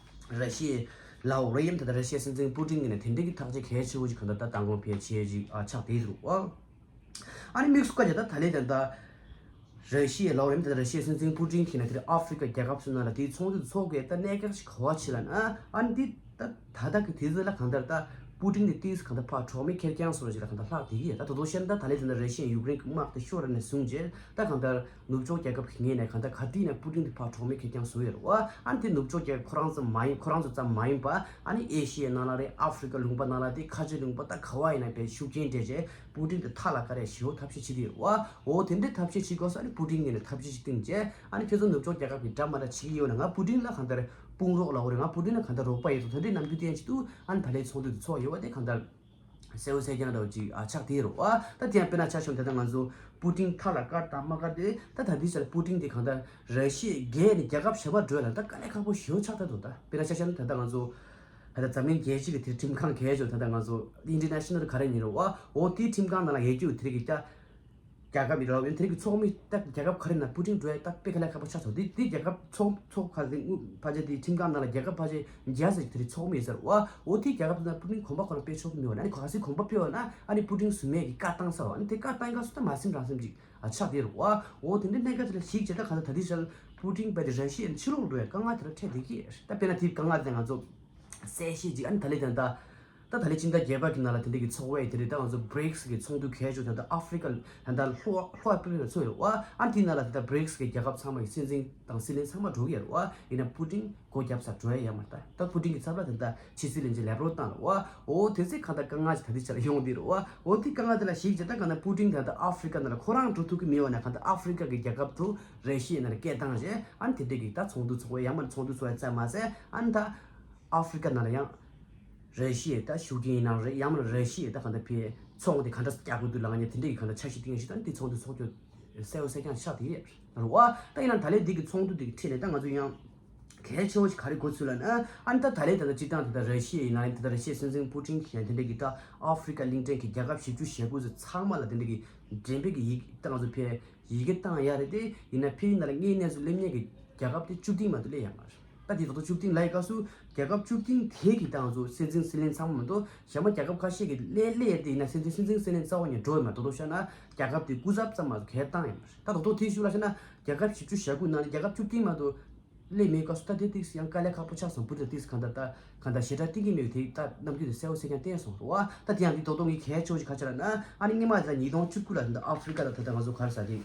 ར་ཤི་ཡའི་ལའོ་རེམ་ད་ལྟ་ར་ཤི་ཡའི་སྲིད་འཛིན་པུ་ཏིན་གྱིས་ནས་དེ་འདྲའི་གི་ཐག་གཅོད་གལ་ཆེ་བོ་ཞིག་གང་ལྟར་ད་མདང་དགོང་ཕལ་ཆེར་ཞིག་ཨ་ཆགས་བསྡད་འདུག་ཨ། ཨ་ནི་དམིགས་སུ་བཀར་བྱས་ད་ད་ལན་ད་ལྟ་ར་ཤི་ཡའི་ལའོ་རེམ་ད་ལྟ་ར་ཤི་ཡའི་སྲིད་འཛིན་པུ་ཏིན་གྱིས་ནས་དེ་ཨ་ཧྥི་རི་ཀ་རྒྱལ་ཁབ་ཚོའི་ནང་ལ་དེའི་ཚོགས་འདུ་ཚོགས་དགོས་ད་གནད་འགག་ཞིག་ག་བ་ཆེ་ལ་ན་ཨ་ནི་འདི་ད་ད་ལྟ་གི་དུས་ཚོད་ལ་གང་ལྟར་ད་པུ་ཏིན་དེ་ཏིས་གང་ལྟར་ཕར་གྲོགས་མེད་ཁེར་རྐྱང་བཟོ་ཞིག་ལ་གང་ལྟར་ལྷག་བསྡད་ཀྱི་ཡོད། ད་ད་དུང་བཤད་ན་ད་ད་ལན་ད་ལྟ་ར་ཤི་ཡའི་ཡུཀ་རེན་གྱི་དམག་དེ་ཤོར་ནས་བཟུང་རྗེས་ད་གང་ལྟར་ནུབ་ཕྱོགས་རྒྱལ་ཁབ་ཀྱི་ངོས་ནས་གང་ལྟར་ག་དུས་ནས་པུ་ཏིན་དེ་ཕར་གྲོགས་མེད་ཁེར་རྐྱང་བཟོ་ཡོད་རེད་བ། ཨ་ནི་དེ་ནུབ་ཕྱོགས་རྒྱལ་ཁབ་ཁོ་རང་ཙམ་མ་ཡིན་ཁོ་རང་ཚོ་ཙམ་མ་ཡིན་པ་ཨ་ནི་ཨེ་ཤི་ཡའི་ནང་ལ་རེད། ཨ་ཧྥི་རི་ཀ་ལུང་པ་ནང་ལ་དེ་ཁ་ཆེ་ལུང་པ་ད་ག་བ་ཡིན་ན་པའི་ཤུགས་རྐྱེན་སྤྲད་རྗེས་པུ་ཏིན་དེ་མཐའ་ལ་ཀ་རེ་ཞེ་བོ་ཐབས་ཤེས་བྱེད་དེ་ཡོད་རེད་བ། འོ་དེ་འདྲའི་ཐབས་ཤེས་བྱེད་དགོས་ས་ཨ་ནི་པུ་ཏིན་གྱིས་ནས་ཐབས་ཤེས་ཤིག་བཏིང་རྗེས་ཨ་ནི་ཁྱེད་ཚོ་ནུབ་ཕྱོགས་རྒྱལ་ཁབ་ཀྱི་འདྲ་མ་འདྲ་བྱེད་ཀྱི་ཡོད་ན་ང་པུ་ཏིན་ལ་གང་ལྟར་དཔུང་རོགས་ལ་འོ་རེད། ང་པུ་ཏིན་ལ་གང་ལྟར་རོགས་པ་ཡོད་དོ་ད་འདྲའི་རྣམ་འགྱུར་བསྟན་གྱི་འདུག་ཨ་ནི་ད་ལན་ཚོགས་འདུ་དེ་ཚོགས་ཡོད་བ་དེ་གང་ལྟར་གསལ་བོ་གསལ་རྐྱང་འདྲ་བོ་ཅིག་ཨ་ཆགས་བསྡད་ཡོད་རེད་བ། ད་དེ་ཡང་དཔེར་ན་ཆ་བཞག་ན་ད་ལྟ་ང་ཚོ་པུ་ཏིན་མཐའ་ལ་བཀར་དང་མ་བཀར་དེ་ད་ད་ལྟའི་ཆ་ལ་པུ་ཏིན་དེ་གང་ལྟར་ར་ཤི་ཡའི་རྒྱལ་ནས་རྒྱལ་ཁབ་གཞན་པ་འགྲོ་ཡ་ལ་ད་དཀའ་ལས་ཁག་པོ་ཞེ་བོ་ཆགས་ཚར་འདུག་ད་དཔེར་ན་ཆ་བཞག་ན་ད་ལྟ་ང་ཚོ་ད་ལྟ་འཛམ་གླིང་རྒྱལ་སྤྱི་གི་དེ་ཁྲིམས་ཁང་གལ་ཆེ་ད་ལྟ་ང་ཚོ་ཨིན་ཊར་ནེ་ཤ་ནལ་ག་རེ་ཡིན་རེད་བ། འོ་དེའི་ཁྲིམས་ཁང་ནང་ལ་ཡོད་རྒྱུ་དེ་རིགས་ཀྱི་ད་རྒྱལ་ཁབ་ཡིན་རོགས་ཡིན་དེ་རིགས་ཀྱི་ཚོགས་མི་ད་རྒྱལ་ཁབ་ག་རེ་ན་པུ་ཏིན་འགྲོ་ཡ་ད་དཔེ་དཀའ་ལས་ཁག་པོ་ཆགས་སོང་། དེ་དེ་རྒྱལ་ཁབ་ཚོགས་ཚོགས་ཁ་སེ་དངུལ་ཕལ་ཆེར་དེ་ཁྲིམས་ཁང་ནང་ལ་རྒྱལ་ཁབ་ཕལ་ཆེར་བརྒྱ་ཙམ་དེ་རིགས་ཚོགས་མི་ཡོད་ཟེར་བ། འོ་དེ་རྒྱལ་ཁབ་དེ་ན་པུ་ཏིན་གོམ་པ་ཁོ་རང་སྤེལ་ཆོག་གི་མི་ཡོད་ན་ཨ་ནི་ག་སེ་གོམ་པ་སྤེལ་བ་ན་ཨ་ནི་པུ་ཏིན་ཟུར་མེད་ཀྱི་བཀའ་བཏང་ས་བ་ཨ་ནི་དེ་བཀའ་བཏང་སྐབས་སུ་ད་མ་སེམས་རང་སེམས་ཅིག་ཨ་ཆགས་དེ་རུ་བ། འོ་དེ་འདྲའི་གནད་འགག་ཅིག་ལ་གཞིགས་བྱས་ད་ག་ད་ད་དེ་ཕྱིར་པུ་ཏིན་པ་དེ་ར་ཤི་ཡའི་ཕྱི་ལོགས་འགྲོ་ཡ་དཀའ་ངལ་དེ་ར་འཕྲད་བསྡད་ཀྱི་ད་དཔེར་ན་དེ་དཀའ་ངལ་དེ་ང་ཚོ་གསལ་བཤད་ཅིག་ཨ་ནི་ད་ལེ་དེ་ད། ད་ད་ལེ་སྤྱི་ཟླ་བརྒྱད་པ་གི་ནང་ལ་དེ་འདྲ་གི་ཚོགས་པ་དེ་རེད། ད་ང་ཚོ་བྷི་རིག་སི་གི་ཚོགས་འདུ་གལ་ཆེ་ད་ལྟ་ཨ་ཧྥི་རི་ཀ་ད་ལྟ་ལྷོ་ལྷོ་ཨ་ཧྥི་རི་ཀ་ཚོགས་ཡོད་རེད་བ། ཨ་དེའི་ནང་ལ་ད་ལྟ་བྷི་རིག་སི་གི་རྒྱལ་ཁབ་ཚང་མ་གི་སྲིད་འཛིན་དང་སྲིད་བློན་ཚང་མ་འགྲོ་གི་ཡོད་རེད་བ། ཡིན་ན་པུ་ཏིན་སྒོ་བརྒྱབ་ས་འགྲོ་ཡ་ཡོད་མ་རེད། ད་ད་པུ་ཏིན་གི་ཚབ་ལ་ད་ལྟ་ཕྱི་སྲིད་བློན་ཆེན་ལེབ་རོབ་བཏང་རེད་བ། འོ་དེ་ཚེ་གང་ལྟར་དཀའ་ངལ་ཞིག་ད་ལྟའི་ཆ་ལ་ཡོང་བསྡད་རེད་བ། འོ་དེ་དཀའ་ངལ་དེ་ལ་གཞིགས་བྱས་ད་གང་ལྟར་པུ་ཏིན་ད་ལྟ་ཨ་ཧྥི་རི་ཀ་ནང་ལ་ཁོ་རང་འགྲོ་ཐུབ་ཀྱི་མེད་བ་ན་གང་ལྟར་ཨ་ཧྥི་རི་ཀ་གི་རྒྱལ་ཁབ་ཚོ་ར་ཤི་ཡའི་ནང་ལ་སྐད་བཏང་རྗེས་ཨ་ནི་དེ་འདྲ་གི་ད་ཚོགས་འདུ་ཚོགས་པ་ཡ་མ་ཚོགས་འདུ་ཚོགས་ཡ་ཙམ་མ་ཟད་ཨ་ནི་ད། ཨ་ཧྥི་རི་ཀ་ནང་ལ་ཡང་ར་ཤི་ཡའི་ད་ཤུགས་རྐྱེན་ཡིན་ནའང་རེད། ཡང་མིན་ར་ཤི་ཡའི་ད་གང་ལྟར་ཕའི་ཚོང་དེ་ག་འདྲ་རྒྱག་དགོས་འདུག་ལབ་ཡ་དེ་འདྲ་གི་གང་ལྟར་འཆར་གཞི་བཏིང་ཡ་ཞིག་དང་དེ་ཚོགས་འདུ་ཚོགས་རྒྱུ་གསལ་བོ་གསལ་རྐྱང་ཆགས་བསྡད་ཡོད་རེད་བ། ད་ཡིན་ནའང་ད་ལན་འདི་གི་ཚོགས་འདུ་འདི་གི་ཁྲིད་ནས་ད་ང་ཚོ་ཡང་གལ་ཆེ་བོ་ཞིག་ག་རེ་གོ་ཚུལ་ལབ་ན་ཨ་ནི་ད་ད་ལན་ད་ལྟ་སྤྱིར་བཏང་དེ་ད་ར་ཤི་ཡ་ཡིན་ནའང་དེ་ད་ར་ཤི་ཡའི་སྲིད་འཛིན་པུ་ཏིན་གྱིས་ཡང་དེ་འདྲ་གི་ད་ཨ་ཧྥི་རི་ཀ་གླིང་ཕྲན་གྱི་རྒྱལ་ཁབ་བཞི་བཅུ་ཞེ་དགུ་ཚོ་ཚང་མ་ལ་དེ་འདྲ་གི་འགྲེམས་སྤེལ་གྱི་ཡིག་ད་ང་ཚོ་ཕའི་ཡི་གེ་བཏང་ཡ་རེད་དེ། ཡིན་ན་ཕའི་ནང་ལ་དངོས་གནས་སུ་སླེབས་མཁན་གྱི་རྒྱལ་ཁབ་དེ་བཅུ་བདུན་མ་གཏོགས་སླེབས་ཡ་མ་རེད། ད་དེ་ད་དུང་བཅུ་བདུན་ལབ་ཡི་སྐབས་སུ་རྒྱལ་ཁབ་བཅུ་བདུན་དེ་གི་ད་ང་ཚོ་སྲིད་འཛིན་སྲིད་བློན་ཚང་མ་མ་གཏོགས་གཞན་པ་རྒྱལ་ཁབ་ཁ་ཤས་ཀྱི་སླེབས་སླེབས་ཡ་དེ་ཡིན་ན་སྲིད་འཛིན་སྲིད་འཛིན་སྲིད་བློན་རྩ་བ་ནས་འགྲོ་ཡི་མ་རེད། ད་དུང་བཤད་ན་རྒྱལ་ཁབ་དེ་སྐུ་ཚབ་ཙམ་མ་གཏོགས་གང་ཡང་བཏང་ཡ་མ་རེད། ད་ད་དུང་དེ་ཤུགས་ལ་བཤད་ན་རྒྱལ་ཁབ་བཞི་བཅུ་ཞེ་དགུ་ནང་ནས་རྒྱལ་ཁབ་བཅུ་བདུན་མ་གཏོགས་སླེབས་མེད་སྐབས་སུ་ད་དེ་ཏིག་ཡང་དཀའ་ལས་ཁག་པོ་ཆགས་སོང་། བུ་དང་ཏིག་གང་ལྟར་ད་གང་ལྟར་ཞེ་དྲག་བསྟན་གྱི་མེད་པའི་དེ་ད་རྣམ་འགྱུར་དེ་གསལ་བོ་གསལ་རྐྱང་བསྟན་སོང་རེད་བ། ད་དེ་ཡང་དེ་རྡོག་རྡོག་ངས་གལ་ཆེ་བོ་ཞིག་ག་རེ་ལབ་ན་ཨ་ནི་སྔོན་མ་དེ་ད་ཉིས་སྟོང་བཅུ་དགུ་ལ་དེ་ད་ཨ་ཧྥི་རི་ཀ་ལ་ད་ལྟ་ང་ཚོ་ག་རེ་ཟ་དེ་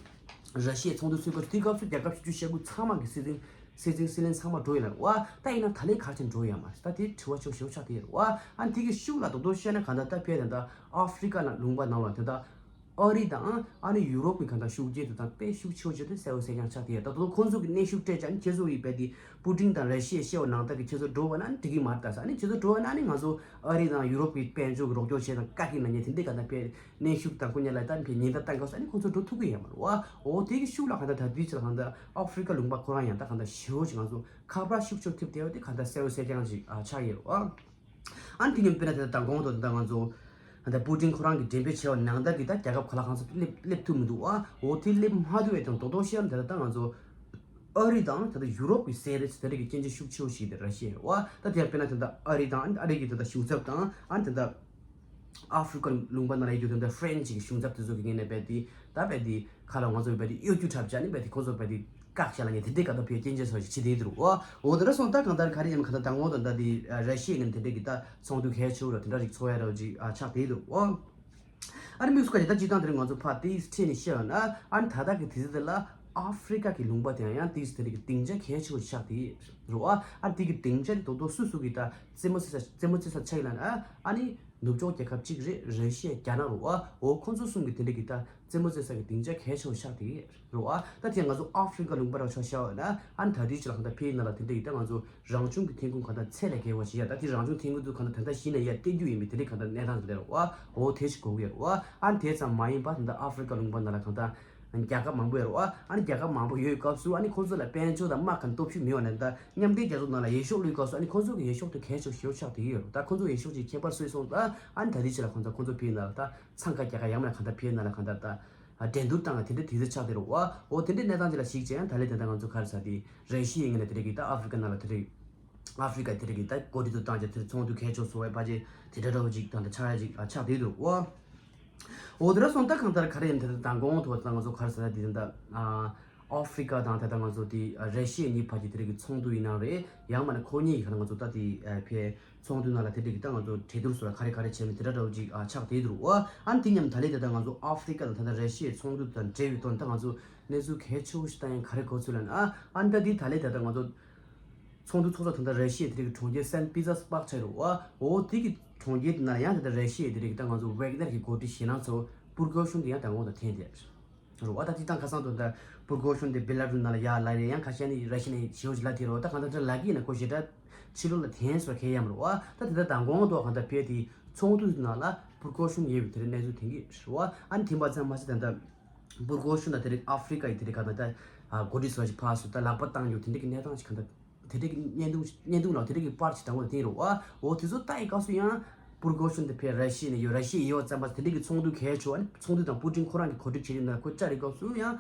ར་ཤི་ཡའི་ཚོགས་འདུ་ཚུགས་སྐབས་དེ་སྐབས་སུ་རྒྱལ་ཁབ་བཞི་བཅུ་ཞེ་དགུ་ཚང་མ་གི་སྲིད་འཛིན་སྲིད་འཛིན་སྲིད་བློན་ཚང་མ་འགྲོ་ཡི་ལབ་བ། ད་ཡིན་ན་ད་ལན་ག་རེ་བྱས་འགྲོ་ཡོད་མ་རེད། ད་དེ་དྲི་བ་ཆེ་བོ་ཞེ་བོ་ཆགས་བསྡད་ཡོད་རེད་བ། ཨ་ནི་དེ་གི་ཤུགས་ལ་རྡོག་རྡོག་བཤད་ན་གང་ལྟར་ད་ཕལ་དེ་ད་ཨ་ཧྥི་རི་ཀ་ནང་ལུང་པ་ནང་ལ་དེ་ད། ཨ་རི་དང་ཨ་ནི་ཡུ་རོབ་ཀྱི་གང་ལྟར་ཤུགས་རྐྱེན་དེ་དང་དཔེ་ཤུགས་ཆེ་བོ་བྱས་ཏེ་གསལ་བོ་གསལ་རྐྱང་ཆགས་ཏེ་ཡོད། ད་དུང་ཁོང་ཚོ་གི་གནོན་ཤུགས་སྤྲད་ཀྱང་ཁྱེད་ཚོ་ཡི་བས་དེ་པུ་ཏིན་དང་ར་ཤི་ཡས་བཤད་པ་ནང་ལྟར་གྱི་ཁྱེད་ཚོ་འགྲོ་བ་ན་ནི་འགྲིག་གི་མ་རེད། ད་ས་ནི་ཁྱེད་ཚོ་འགྲོ་བ་ན་ནི་ང་ཚོ་ཨ་རི་དང་ཡུ་རོབ་ཀྱི་དཔལ་འབྱོར་གྱི་རོགས་སྐྱོར་བྱས་དང་བཀག་གི་ན་ཉེ་དེ་འདྲའི་གང་ལྟར་བས་གནོན་ཤུགས་དང་ཁོ་ཉེ་ལ་ད་བས་ཉེན་བརྡ་བཏང་སྐབས་སུ་ཨ་ནི་ཁོང་ཚོ་འགྲོ་ཐུབ་ཀྱི་ཡོད་མ་རེད་བ། འོ་དེ་གི་ཤུགས་ལ་གང་ལྟར་ད་དུས་ཚོད་ལ་གང་ལྟར་ཨ་ཧྥི་རི་ཀ་ལུང་པ་ཁོ་རང་ཡང་ད་གང་ལྟར་ཞེ་བོ་ཅིག་ང་ཚོ་ཁ་པར་ཤུགས་ཆེ་ཐེབས་བསྡད་ཡོད་དེ་གང་ལྟར་གསལ་བོ་གསལ་རྐྱང་ཅིག་ཆགས་ཡོད་རེད་བ། ཨ་ནི་དེ་ཉིན་དཔེར་ན་དེ་ལྟར་མདང་དགོང་དང་དེ་ལྟར་ང་ཚོ་ད་ལྟ་པུ་ཏིན་ཁོ་རང་གིས་འགྲེམས་སྤེལ་བྱས་པ་ནང་ལྟར་གྱི་ད་རྒྱལ་ཁབ་ག་ལ་གང་ས་སླེབས་སླེབས་ཐུབ་མི་འདུག་ཨ། འོ་དེ་སླེབས་མ་ཐུབ་པའི་དང་རྡོག་རྡོག་བཤད་ན་དེ་ལྟར་ད་ང་ཚོ་ཨ་རི་དང་ད་ལྟ་ཡུ་རོབ་ཀྱི་སེ་རེ་ཚོ་དེ་འདྲ་གི་སྐྱོན་བརྗོད་ཤུགས་ཆེ་བོ་ཞིག་དེ་ར་ཤི་ཡ་རེད་བ། ད་དེ་ཡང་དཔེར་ན་དེ་ལྟར་ཨ་རི་དང་ཨ་རི་གི་དེ་ལྟར་གཞུང་ཚབ་དང་ཨ་ནི་དེ་ལྟར་ཨ་ཧྥི་རི་ཀ་ལུང་པ་ནང་ལ་ཡོད་རྒྱུ་དེ་ལྟར་ཧྥ་རན་སི་གི་གཞུང་ཚབ་དེ་ཚོ་གི་ངོས་ནས་རྦད་དེ་ད་རྦད་དེ་ཁ་ལ་ང་ཚོ་རྦད་དེ་གཡོ་སྒྱུ་འཁྲབ་བྱས་ནས་རྦད་དེ་ཁོ་ཚོ་རྦད་དེ། བཀག་བཞག་ལ་ངས་དེ་འདྲའི་སྐད་ཆ་ཕར་སྐྱོན་བརྗོད་སོགས་ཤིག་བྱེད་བསྡད་འདུག་འོ་འོ་དེ་འདྲ་སོང་ད་གང་ལྟར་ག་རེ་ཡིན་གང་ལྟར་དང་འོ་དང་ད་དེ་ར་ཤི་ཡའི་ངོས་ནས་དེ་འདྲའི་གི་ད་ཚོགས་འདུ་གལ་ཆེ་བོ་ར་དེ་འདྲ་ཞིག་ཚོགས་ཡ་ར་ཅིག་ཆགས་བསྡད་འདུག་འོ། ཨ་ནི་དམིགས་སུ་བཀར་ཏེ་ད་སྤྱིར་བཏང་དེ་རིང་ང་ཚོ་ཕར་ཏིས་ཁྲིད་ནས་བཤད་ཡོད་ན་ཨ་ནི་ད་ལྟ་གི་དུས་ཚོད་དེ་ལ་ཨ་ཧྥི་རི་ཀ་གི་ལུང་པ་དེ་ཡང་ཡང་ཏིས་དེ་འདྲའི་གི་སྡིངས་ཆ་གལ་ཆེ་བོ་ཆགས་བསྡད་རེད་བ། ཨ་ནི་དེ་གི་སྡིངས་ཆ་དེ་རྡོག་རྡོག་སུ་སུ་གི་ད་རྩེད་མོ་རྩེ་ས་རྩེད་མོ་རྩེ་ས་ཆགས་ཡོད་ན་ཨ་ནི་ནུབ་ཕྱོགས་རྒྱལ་ཁབ་གཅིག་རེད། ར་ཤི་ཡ་རྒྱ་ནག་རེད་བ། འོ་ཁོང་ཚོ་གསུམ་གི་དེ་འདྲའི་གི་ད། རྩེད་མོ་རྩེ་ས་གི་སྡིངས་ཆ་གལ་ཆེ་བ་ཆགས་བསྡད་ཡོད་རེད་བ། ད་དེ་ང་ཚོ་ཨ་ཧྥི་རི་ཀ་ལུང་པ་ར་ཆ་བཞག་པ་ན་ཨ་ནི་ད་ལྟའི་ཆ་ལ་གང་ལྟར་ཕའི་ནང་ལ་དེ་འདྲ་ཡིན་ད་ང་ཚོ་རང་བྱུང་གི་ཐོན་ཁུངས་གང་ལྟར་ཚད་ལས་བརྒལ་བ་ཞིག་ཡ། ད་དེ་རང་བྱུང་ཐོན་ཁུངས་དུ་གང་ལྟར་ད་ལྟ་གཞི་ནས་ཡར་བཏོན་རྒྱུ་ཡིན་པའི་དེ་འདྲའི་གང་ལྟར་གནས་སྟངས་དེ་རེད་བ། འོ་དེ་ཞིག་གོ་གི་ཡོད་རེད་བ། ཨ་ནི་དེ་ཙམ་མ་ཡིན་པ་ད་ལྟ་ཨ་ཧྥི་རི་ཀ་ལུང་པ་ནང་ལ་གང་ལྟར་རྒྱལ་ཁབ་མང་པོ་ཡོད་རེད་བ། ཨ་ནི་རྒྱལ་ཁབ་མང་པོ་ཡོད་སྐབས་སུ་ཨ་ནི་ཁོང་ཚོ་ལ་དཔལ་འབྱོར་དང་དམག་གི་སྟོབས་ཤུགས་མེད་པ་ནས་ད་མཉམ་འབྲེལ་རྒྱལ་ཚོགས་ནང་ལ་འོས་ཤོག་བླུགས་སྐབས་སུ་ཨ་ནི་ཁོང་ཚོ་གི་འོས་ཤོག་དེ་གལ་ཆེ་ཞེ་པོ་ཆགས་བསྡད་ཀྱི་ཡོད་རེད། ད་ཁོང་ཚོ་འོས་ཤོག་ཅིག་ཁྱད་པར་སུ་སོང་ད་ཨ་ནི་ད་ལྟའི་ཆ་ལ་ཁོང་ཚོ་ཁོང་ཚོ་ཕའི་ནང་ལ་ད་འཚང་ཁ་རྒྱག་ཁ་ཡང་མིན་ན་གང་ལྟར་ཕའི་ནང་ལ་གང་ལྟར་ད་འགྲན་བསྡུར་བཏང་ལ་དེ་འདྲའི་དུས་ཚོད་ཆགས་བསྡད་རེད་བ། འོ་དེ་འདྲའི་གནས་སྟངས་ཅིག་ལ་གཞིགས་བྱས་ཡང་ད་ལན་དེ་ལྟར་ང་ཚོ་ག་རེ་ཟ་དེ་རེ་ཤི་ཡའི་ངོས་ནས་དེ་འདྲ་གི་ད་ཨ་ཧྥི་རི་ཀ་ནང་ལ་དེ་འདྲ་གི་ ཨ་ཧྥི་རི་ཀ་དེ་རིགས་ཀྱི་ད་འགོ་ཁྲིད་དུ་བཏང་རྗེས་དེར་ཚོགས་འདུ་གལ་ཆེ་བཟོ་བའི་ཕལ་ཆེར་དེ་འདྲ་འདྲ་བོ་ཅིག་དང་ད་ཆགས་ཡ་ཅིག་ཨ་ཆགས་བསྡད་འདུག་ཨོ། འོ་དེ་འདྲ་སོང་ད་གང་ལྟར་ག་རེ་ཡིན་དེ་ད་མདང་དགོང་ཐོག་ད་ང་ཚོ་ག་རེ་ཟེར་ན་དེ་ད་ཨ་ཧྥི་རི་ཀ་དང་ད་ད་ང་ཚོ་དེ་ར་ཤི་ཡ་གཉིས་བར་གྱི་དེ་རིགས་ཀྱི་ཚོགས་འདུ་ཡིན་ན་རེད། ཡང་མིན་ན་ཁོ་གཉིས་ཀྱི་ག་ང་ཚོ་ད་དེ་ཕེ་ཚོགས་འདུ་ནང་ལ་དེ་འདྲ་གི་ད་ང་ཚོ་གྲོས་བསྡུར་སོགས་ལ་ག་རེ་ག་རེ་བྱས་མིན་དེ་འདྲ་འདྲ་བོ་ཅིག་ཨ་ཆགས་བསྡད་འདུག་ཨོ། ཨ་ནི་དེ་མཉམ་ད་ལན་དེ་ད་ང་ཚོ་ཨ་ཧྥི་རི་ཀ་དང་ད་ད་ར་ཤི་ཡའི་ཚོགས་འདུ་དང་འབྲེལ་བའི་དོན་ད་ང་ཚོ་གནས་ཚུལ་གལ་ཆེ་བོ་ཞིག་ད་ཡང་ག་རེ་གོ་ཚུལ་ལ་ན་ཨ་ཨ་ནི་ད་དེ་ད་ལན་དེ་ད་ང་ཚོ་ཚོགས་འདུ་ཚོགས་ས་དེ་འདྲ་ར་ཤི་ཡའི་དེ་རིགས་གྲོང་ཁྱེར་སན་པི་ཏེར་སྦག་ཆགས་རེད་བ། འོ་དེ་གི་གྲོང་ཁྱེར་དེ་ན་ཡང་དེ་འདྲ་ར་ཤི་ཡའི་དེ་རིགས་ད་ང་ཚོ་ཝེག་ནེར་གི་འགོ་ཁྲིད་ཞེད་སྣང་ཚོ་པུར་གོ་ཤུན་དེ་ཡང་དང་པོ་དང་འཐེན་ཏེ་རེད་བ། ད་དེ་དང་ཁ་སང་དུ་ད་པུར་གོ་ཤུན་དེ་བེ་ལ་རུ་ནང་ལ་ཡར་ལ་རེད། ཡང་ཁ་ཤས་ནི་ར་ཤི་ནས་ཞེའུ་ཞིག་ལ་དེ་རེད་བ། ད་གང་ལྟར་ད་ལ་གི་ཡིན་ན་ཁོ་ཞེ་དྲག་ཕྱི་ལོགས་ལ་འཐེན་སོ་ཁེ་ཡམ་རེད་བ། ད་དེ་ད་དང་གོང་དུ་གང་ལྟར་ཕེ་དེ་ཚོགས་འདུ་ནང་ལ་པུར་གོ་ཤུན་ཡོད་པའི་དེ་རིགས་གནས་ཚུལ་འཐེན་གི་རེད་བ། ཨ་ནི་འཐེན་པ་ཙམ་མ་ཟད་ད་ད་པུར་གོ་ཤུན་ལ་དེ་རིགས་ཨ་ཧྥི་རི་ཀ་ཡི་དེ་རིགས་གང་ལྟར་ད་འགོ་ཁྲིད་སོ་ཞིག་ཕར་སུ་ད་ལག་པ་བཏང་ཡོད་དེ་འདྲ་གི་གནས་སྟངས་ཤིག་གང་ལྟར། དེ་འདྲའི་བརྙན་ཐུང་བརྙན་ཐུང་ལ་དེ་འདྲའི་པར་ཅིག་དྲངས་པ་དེ་རེད་བ། འོ་དེ་ཚོ་ལྟ་ཡི་སྐབས་སུ་ཡང་པུར་གོ་ཤུན་དེ་ཕེ་ར་ཤི་ཡ་ནས་ཡོད། ར་ཤི་ཡ་ཡོད་ཙམ་པ་དེ་འདྲའི་གི་ཚོགས་འདུ་གལ་ཆེ་བ་ནི་ཚོགས་འདུ་དང་པུ་ཏིན་ཁོ་རང་གི་གོ་སྒྲིག་བྱེད་ཡིན་ན་ཁོ་བཅར་ཡི་སྐབས་སུ་ཡང་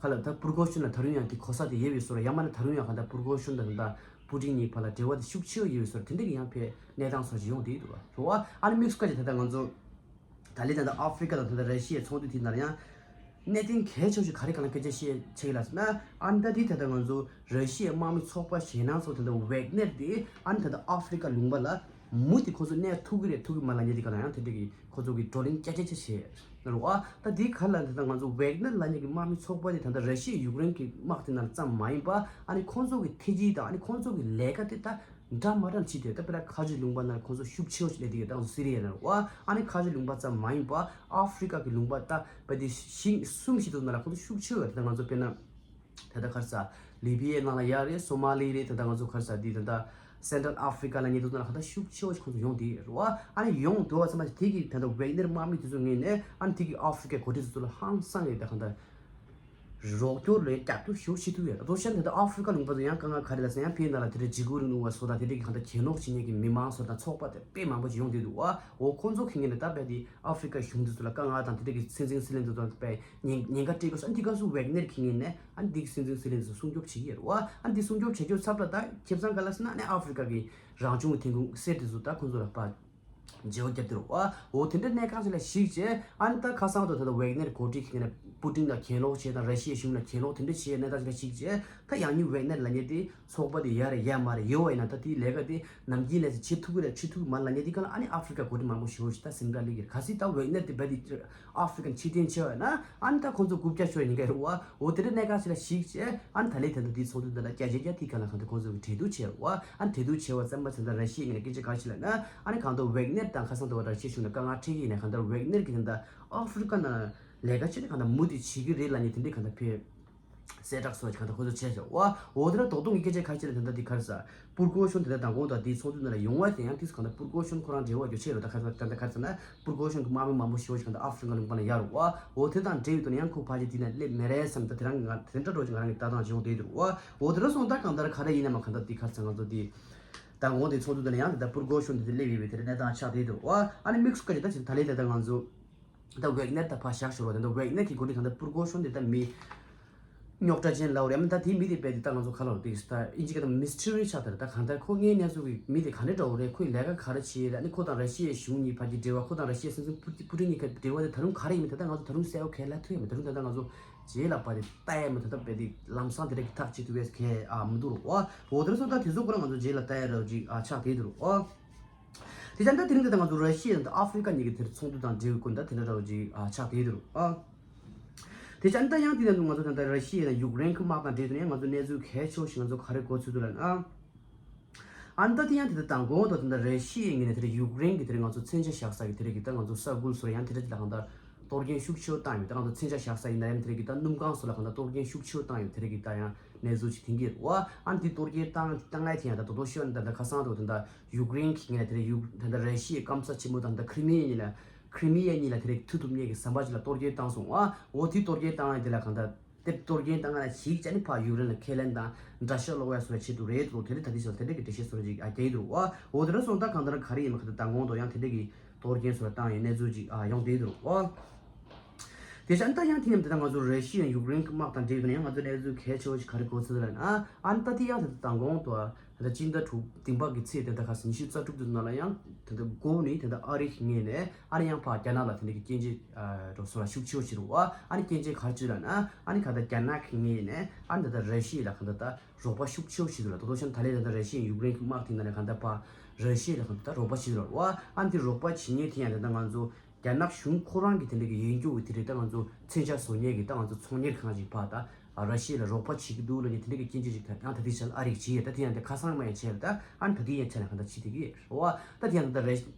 ག་ལ་ད་པུར་གོ་ཤུན་ལ་ད་རུང་ཡང་དེ་གོ་ས་དེ་ཡོད་པའི་བཟོ་འདྲ། ཡང་མིན་ན་ད་རུང་ཡང་ག་ད་པུར་གོ་ཤུན་དང་ད་པུ་ཏིན་གཉིས་བར་ལ་འབྲེལ་བ་དེ་ཤུགས་ཆེ་བ་ཡོད་པའི་བཟོ་འདྲ་དེ་འདྲའི་གི་ཡང་ཕེ་གནས་སྟངས་སོགས་ཅིག་ཡོང་བསྡད་འདུག་བ། རེད་བ། ཨ་ནི་དམིགས་སུ་བཀར་ཅིག་ད་ལྟ་ང་ཚོ་ད་ལན་ད་ལྟ་ཨ་ཧྥི་རི་ཀ་དང་ད་ལྟ་ར་ཤི་ཡའི་ཚོགས་འདུ་དེའི་ནང་ཡང་གནད་དོན་གལ་ཆེ་ཤོས་ག་རེ་གང་ལ་སྐད་ཆ་བཤད་ཆེ་གི་ལ་ཟེར་ན། ཨ་ནི་ད་དེ་ད་ལྟ་ང་ཚོ་ར་ཤི་ཡའི་དམག་མི་ཚོགས་པ་ཞེད་སྣང་ཚོགས་ད་ལྟ་ཝེག་ནེར་དེ་ཨ་ནི་ད་ལྟ་ཨ་ཧྥི་རི་ཀ་ལུང་པ་ལ་མུ་མཐུད་ཁོ་ཚོ་གནས་ཐུབ་ཀྱི་རེད་ཐུབ་ཀྱི་མ་ལ་ཉེ་དེ་ག་ལ་ཡང་དེ་འདྲ་གི་ཁོ་ཚོ་གི་བགྲོ་གླེང་བསྐྱར་བཅོས་ཆེ་བྱས་རེད་བ། ད་དེའི་ག་ལ་ད་ལྟ་ང་ཚོ་ཝེག་ནེར་ལ་ཉེ་གི་དམག་མི་ཚོགས་པ་དེ་ད་ལྟ་ར་ཤི་ཡ་ཡུཀ་རེན་གི་དམག་དེ་ནང་ཙམ་མ་ཡིན་པ་ཨ་ནི་ཁོ་ཚོ་གི་ཐེ་ཇི་དང་ཨ་ནི་ཁོ་ཚོ་གི་ལས་ཀ་དེ་ད། འདྲ་མ་འདྲ་ལ་ཕྱིན་ཏེ་ད་དཔེར་ན་ཁ་ཆུ་ལུང་པ་ནང་ཁོང་ཚོ་ཤུགས་ཆེ་བ་ཞིག་སླེབས་དེ་ཡོད་ད་ང་ཚོ་སི་རི་ཡ་ནང་བ། ཨ་ནི་ཁ་ཆུ་ལུང་པ་ཙམ་མ་ཡིན་པ་ཨ་ཧྥི་རི་ཀ་གི་ལུང་པ་ད་བ་དེ་ཤིང་གསུམ་ཞིག་འདུག་ན་ལ་ཁོང་ཚོ་ཤུགས་ཆེ་བ་ད་ང་ཚོ་དཔེར་ན་ད་ལྟ་ག་རེ་ཟ་ལི་བི་ཡའི་ནང་ལ་ཡ་རེད། སོ་མ་ལི་རེད། ད་ལྟ་ང་ཚོ་ག་རེ་ཟ་དེ་ད་ལྟ་སེན་ཊྲལ་ཨ་ཧྥི་རི་ཀ་ལ་ཉེ་འདུག་ན་ལ་ཁ་ད་ཤུགས་ཆེ་བ་ཞིག་ཁོང་ཚོ་ཡོང་དེ་ཡོད་རེད་བ། ཨ་ནི་ཡོང་འདུག་བ་ཙམ་པ་དེ་གི་ད་ལྟ་ཝེག་ནེར་དམག་མི་དེ་ཚོ་ངོས་ནས་ཨ་ནི་དེ་གི་ཨ་ཧྥི་རི་ཀའི་འགོ་ཁྲིད་ཚོ་ལ་ཧང་སང་ཡོད་ད་ག་ད། རོགས་སྐྱོར་ལས་རྒྱབ་སྐྱོར་ཞུ་ཤེས་ཐུབ་ཡོད། ལྟོ་ཤན་དེ་ད་ཨ་ཧྥི་རི་ཀ་ལུང་པ་ཚོ་ཡང་དཀའ་ངལ་ག་རེ་ལ་ཟེར་ཡང་ཕེ་ན་ལ་དེ་འདྲའི་འཇིགས་སྐུལ་རིང་ལུགས་པ་ཚོ་དང་དེ་འདྲའི་གི་ཧང་ད་གྱེན་ལོག་བྱེད་མཁན་གྱི་མི་མང་ཚོ་དང་ཚོགས་པ་དེ་དཔེ་མང་པོ་ཅིག་ཡོང་བསྡད་འདུག་བ། འོ་ཁོང་ཚོ་ཁེ་ངེས་ནས་ད་བས་དེ་ཨ་ཧྥི་རི་ཀ་གཞུང་དེ་ཚོ་ལ་དཀའ་ངལ་དང་དེ་འདྲའི་གི་སྲིད་འཛིན་སྲིད་བློན་དེ་ཚོ་ལ་དཔེ་ཉེན་ཉེན་ཁ་སྤྲད་དགོས་སོ། ཨ་འདི་སྐབས་སུ་ཝེག་ནེར་ཁེ་ངེས་ནས་ཨ་འདི་གི་སྲིད་འཛིན་སྲིད་བློན་དེ་ཚོ་སྲུང་སྐྱོབ་བྱེད་ཀྱི་ཡོད་རེད་བ། ཨ་འདི་སྲུང་སྐྱོབ་བྱེད་རྒྱུ་ཚབ་ལ་ད་ཁེ་བཟང་ག་ལ་ཟེར་ན་ཨ་ནི་ཨ་ཧྥི་རི་ཀ་གི་རང་བྱུང་གི་ཐོན་ཁུངས་གསེར་དེ་ཚོ་ད་ཁོང་ཚོ་ལ་ཕར། བརྗེ་བོ་བརྒྱབ་སྟེ་རུ་ཨ། འོ་དེ་འདྲ་གནས་སྟངས་ཅིག་ལ་གཞིགས་བྱས་ཨ་ནི་ད་ཁ་སང་དུ་ད་ལྟ་ཝེག་ནེར་འགོ་ཁྲིད་ཁེ་ནས་པུ་ཏིན་དང་གྱེན་ལོག་བྱས་དང་ར་ཤི་ཡའི་གཞུང་ལ་གྱེན་ལོག་དེ་འདྲ་བྱས་གནས་སྟངས་ཅིག་ལ་གཞིགས་བྱས་ད་ཡང་སྙིང་ཝེག་ནེར་ལ་ཉེ་དེ་ཚོགས་པ་དེ་ཡར་ཡར་མར་ཡོད་བ་ཡིན་ན་ད་དེའི་ལས་ཀ་དེ་ནམ་རྒྱུན་ལས་ཚེ་བྱེད་ཐུབ་ཀྱི་རེད་བྱེད་ཐུབ་ཀྱི་མ་ལ་ཉེ་དེ་ག་ལ་ཨ་ནི་ཨ་ཧྥི་རི་ཀ་འགོ་ཁྲིད་མང་པོ་ཞེ་པོ་ཞིག་ད་སེམས་ཁྲལ་སླེབས་ཀྱི་རེད། གལ་སྲིད་ད་ཝེག་ནེར་དེ་རྦད་དེ་ཨ་ཧྥི་རི་ཀ་ཕྱིར་འཐེན་བྱས་བ་ཡིན་ན་ཨ་ནི་ད་ཁོང་ཚོ་རྐུབ་བཀྱག་ཤོར་ཡིན་གྱི་རེད་བ། འོ་དེ་འདྲ་གནས་སྟངས་ཅིག་ལ་གཞིགས་བྱས་ཨ་ནི་ད་ལས་ད་ལྟ་དེའི་ཚོགས་འདུ་འདི་ལ་བསྐྱར་བཅོས་བརྒྱབ་དེའི་ཁ་ལ་གང་ལྟར་ཁོང་ཚོ་གི་གྲོས་བསྡུར་བྱས་བ། ཨ་ནི་གྲོས་བསྡུར་བྱས་བ་ཙམ་པ་ཚོ་ད་ར་ཤི་ཡའི་ངོས་ནས་སྐད་ཆ་ག་རེ་བཤད་ལབ་ན་ཨ་ནི་གང་ལྟར་ཝེག་ནེར་དང་ཁ་སང་དུ་བ་ར་ཤི་ཡའི་གཞུང་ལ་དཀའ་ངལ་འཕྲད་ཀྱི་ཡིན་ན་གང་ལྟར་ཝེག་ནེར་གྱི་ད་ལྟ་ཨ་ཧྥི་རི་ཀ་ནང་ལས་ཀ་བྱས་ནས་གང་ལྟར་མུ་མཐུད་བྱེད་ཀྱི་རེད་ལབ་ནས་དེ་འདྲའི་གང་ལྟར་ཕེབས། གསལ་བསྒྲགས་སོགས་ཀྱི་གང་ལྟར་ཁོ་ཚོ་བྱས་ཤག་བ། འོ་དེ་ལ་རྡོག་རྡོག་གི་སྐད་ཆ་ཁ་ཤས་ལ་ད་ལྟ་འདི་ག་རེ་ཟ། པུར་གོ་ཤོན་དེ་ལྟར་མདང་དགོང་དང་འདིའི་ཚོགས་འདུ་ནང་ལ་ཡོང་བ་དེ་ཡང་ཏིས་གང་ལྟར་པུར་གོ་ཤོན་ཁོ་རང་འབྲེལ་བ་རྒྱུ་ཆེ་རུ་ད་ག་རེ་ཟ་ད་ལྟ་ག་རེ་ཟ་ན་པུར་གོ་ཤོན་གྱི་དམག་མི་མང་པོ་ཞེ་པོ་ཞིག་གང་ལྟར་ཨ་ཧྥི་རི་ཀ་ལུང་པ་ནང་ཡར་རུ་བ། འོ་དེ་དང་འབྲེལ་བའི་དོན་ཡང་ཁོ་ཕལ་ཆེར་དེ་ནས་སླེབས་མེད་རེད་བསམ་ད་དེ་རང་གི་ང་དེ་འདྲ་འགྲོ་ཅིག་ང་རང་གི་ལྟ་སྟངས་ཅིག་ཡོང་བསྡད་འདུག་བ། འོ་དེ་འདྲ་སོང་ད་གང་ལྟར་ག་རེ་ཡིན་ན་མ་གང་ལྟར་འདི་ག་རེ་ཟ་ང་ཚོ་འདི་མདང་དགོང་འདིའི་ཚོགས་འདུ་དེ་ལ་ཡང་ད་ལྟ་པུར་གོ་ཤོན་དེ་དེ་སླེབས་ཡོད་པའི་དེ་འདྲ་གནས་སྟངས་ཆགས་བསྡད་འདུག་བ། ཨ་ནི་དམིགས་སུ་བཀར་ཅིག་ད་ཅིག་ད་ལས་ད་ལྟ་ང་ཚོ། ད་ཝེག་ནེར་ད་ཕར་བཞག་ཞོར་བ་དེ་འདྲ་ཝེག་ནེར་གྱི་འགོ་ཁྲིད་གང་ལྟར་པུར་གོ་ཤོན་དེ་ད་མི་རྙོག་དྲ་ཅན་ལབ་རེད། ཨ་མ་ད་དེའི་མི་དེ་རྦད་དེ་ད་ང་ཚོ་ག་ལབ་དེ་ད་ཨིན་ཇི་སྐད་དུ་མིས་ཊི་རི་ཆགས་ད་རེད། ད་གང་ལྟར་ཁོ་ངའི་གནས་ཚུལ་གྱི་མི་དེ་ག་འདྲ་འདྲ་བོ་རེད། ཁོའི་ལས་ཀ་ག་རེ་བྱེད་རེད། ཨ་ནི་ཁོ་དང་ར་ཤི་ཡའི་གཞུང་གཉིས་བར་གྱི་འབྲེལ་བ་ཁོ་དང་ར་ཤི་ཡའི་སྲིད་འཛིན་པུ་ཏི་པུ་ཏིན་གཉིས་ཀྱི་འབྲེལ་བ་དེ་ད་རུང་ག་རེ་ཡིན་མིན་ད་ལྟ་ང་ཚོ་ད་རུང་གསལ་པོ་གང་ལ་ཐུག་ཡོད་མེད། ད་རུང་ད་ལྟ་ང་ཚོ་རྗེས་ལ་པ་དེ་ལྟ་ཡ་མ་ད་ལྟ་རྦད་དེ་ལམ་སང་དེ་འདྲ་གི་ཐག་གཅོད་ཐུབ་པའི་གལ་ཨ་མི་འདུག་རོ། འོ་དེ་འདྲ་སོང་ད་དེ་ཚོ་ཁོ་རང་ང་ཚོ་རྗེས་ལ་ལྟ་ཡ་འདྲ་བོ་ཅིག་ཨ་ཆགས་བསྡད་འདུག་རོ། འོ། དེ་ཙམ་ད་དེ་རིང་འདི་ད་ང་ཚོ་ར་ཤི་ཡ་དང་ཨ་ཧྥི་རི་ཀ་གཉིས་ཀྱི་དེར་ཚོགས་འདུ་དང་འབྲེལ་བའི་སྐོར་ད་དེ་འདྲ་འདྲ་བོ་ཅིག་ཨ་ཆགས་བསྡད་འདུག་ཨ། དེ་ཙམ་ད་ཡང་དེ་ནང་དུ་ང་ཚོ་ད་ལྟ་ར་ཤི་ཡ་དང་ཡུཀ་རེན་གྱི་དམག་དང་འབྲེལ་ཏེ་ཡང་ང་ཚོ་གནས་ཚུལ་གལ་ཆེ་བོ་ཞིག་ང་ཚོ་ག་རེ་གོ་ཚུལ་འདུག་ལབ་ན། ཨ་ནི་ད་དེ་ཡང་དེ་ད་དང་གོང་དུ་ད་ལྟ་ར་ཤི་ཡའི་ངོས་ནས་དེ་རིང་ཡུཀ་རེན་གྱི་དེ་རིང་ང་ཚོ་མཚོན་ཆ་བཞག་ས་གི་དེ་རིང་གི་ད་ང་ཚོ་ས་ཁུལ་སོགས་ཡང་དེ་འདྲ་ཅིག་ལ་གང་ལྟར་གཏོར་སྐྱོན་ཤུགས་ཆེ་བོ་བཏང་ཡོད། ད་ང་ཚོ་མཚོན་ཆ་བཞག་ས་ཡིན་ན་ཡང་དེ་རིང་གི་ད་སྣུམ་ཁང་སོགས་ལ་གང་ལྟར་གཏོར་སྐྱོན་ཤུགས་ཆེ་བོ་བཏང་ཡོད། དེ་རིང་གི་ད་ཡང་གནས་ཚུལ་ཅིག་ཐོན་གྱི་རེད་བ། ཨ་ནི་དེ་གཏོར་སྐྱོན་བཏང་བཏང་ཡ་དེ་ཡང་ད་དོ་དོ་ཤོད་ན་ད་ལྟ་ཁ་སང་དུ་ད་ལྟ་ཡུཀ་རེན་གྱི་ངོས་ནས་དེ་རིང་ཡུཀ་ད་ལྟ་ར་ཤི་ཡའི་སྐམ་ས་ཆེན་མོ་དང་ད་ཁྲི་མི་ཡ་གཉིས་ལ་ཁྲི་མི་ཡ་གཉིས་ལ་དེ་རིང་མཐུད་ཐུབ་མཁན་གྱི་ཟམ་པ་ཅིག་ལ་གཏོར་སྐྱོན་བཏང་སོང་བ། འོ་དེ་གཏོར་སྐྱོན་བཏང་ཡ་དེ་ལ་གང་ལྟར་དེབ་གཏོར་སྐྱོན་བཏང་ང་ལ་ཞིག་ཅན་ནི་ཕ་ཡུཀ་རེན་ལ་ཁས་ལེན་དང་འདྲ་ཤ་ལོག་ཡ་སོ་ཆེད་དུ་རེད་དོ། དེ་འདྲ་ད་དེ་སོ་དེ་འདྲ་གི་འགྲེལ་བཤད་སོ་ཅིག་ཨ་རྒྱག་གི་འདུག་བ། འོ་དེ་འདྲ་སོང་ད་གང་ལྟར་ག་རེ་ཡིན་མ་ག་ད་དང་གོང་དུ་ཡང་དེ་འདྲ་གི་གཏོར་སྐྱོན་སོ་བཏང་ཡོད་གནས་ཚུལ་ཅིག་ཨ་ཡོང་བསྡད་འདུག་བ། དེ་བཞིན་ད་ཡང་དེ་མཉམ་དུ་ད་ང་ཚོ་ར་ཤི་ཡ་ཡུཀ་རེན་གྱི་དམག་དང་འབྲེལ་ནས་ཡང་ང་ཚོ་གནས་ཚུལ་གལ་ཆེ་བོ་ཞིག་ག་རེ་གོ་ཚུལ་ལ་ན། ཨ་ནི་ད་དེ་ཡང་དེ་ད་མདང་དགོང་དུ་ད་སྤྱི་ཟླ་དྲུག་བདུན་པ་གི་ཚེས་དེ་ད་ག་ཟེར་ཉི་ཤུ་རྩ་དྲུག་དེ་ནང་ལ་ཡང་དེ་ད་དགོང་ནས་དེ་ད་ཨ་རི་གི་ངོས་ནས་ཨ་ནི་ཡང་ཕར་རྒྱ་ནག་ལ་དེ་འདྲ་གི་སྐྱོན་བརྗོད་འགྲོ་སོང་ལ་ཤུགས་ཆེ་བོ་ཞིག་རེད་བ། ཨ་ནི་སྐྱོན་བརྗོད་ག་རེ་བྱས་ལ་ན། ཨ་ནི་ག་ད་རྒྱ་ནག་གི་ངོས་ནས་ཨ་ནི་ད་ད་ར་ཤི་ཡ་ལ་ག་ད་ད་རོགས་པ་ཤུགས་ཆེ་བོ་བྱེད་འདུག་ལ། ད་དུང་ད་ལན་ད་ལྟ་ར་ཤི་ཡ་ཡུཀ་རེན་གྱི་དམག་དེ་ནང་ནས་གང་ལྟར་ཕར་ར་ཤི་ཡ་ལ་གང་ལྟར་རོགས་པ་བྱེད་འདུག་ལ། ཨ་ནི་དེ་རོགས་པ་བྱེད་མཁན་དེ་ཡང་ད་ལྟ་ང་ཚོ་རྒྱ་ནག་གཞུང་ཁོ་རང་གི་དེ་འདྲ་གི་ཡོན་རྒྱུ་དེ་རེད། ད་ང་ཚོ་མཚོན་ཆ་བཟོ་མཁན་གྱི་ད་ང་ཚོ་ཚོང་གཉེར་ཁང་ཞིག་ཕར་ད་ར་ཤི་ཡ་ལ་རོགས་པ་བྱེད་ཀྱི་འདུག་ལབ་མཁན་དེ་འདྲ་གི་སྐྱོན་བརྗོད་ཅིག་ད་ཡང་ད་ལྟའི་ཆར་ཨ་རི་གིས་བྱེད་ཡོད། ད་དེ་ཡང་དེ་ཁ་སང་མ་ཡང་བྱས་ཡོད། ད་ཨ་ནི་ད་ལྟའི་ཡང་ཆ་ལ་གང་ལྟར་བྱེད་བསྡད་ཀྱི་ཡོད་རེད་བ། ད་དེ་ཡང་ད་ལྟ་ར་ཤི་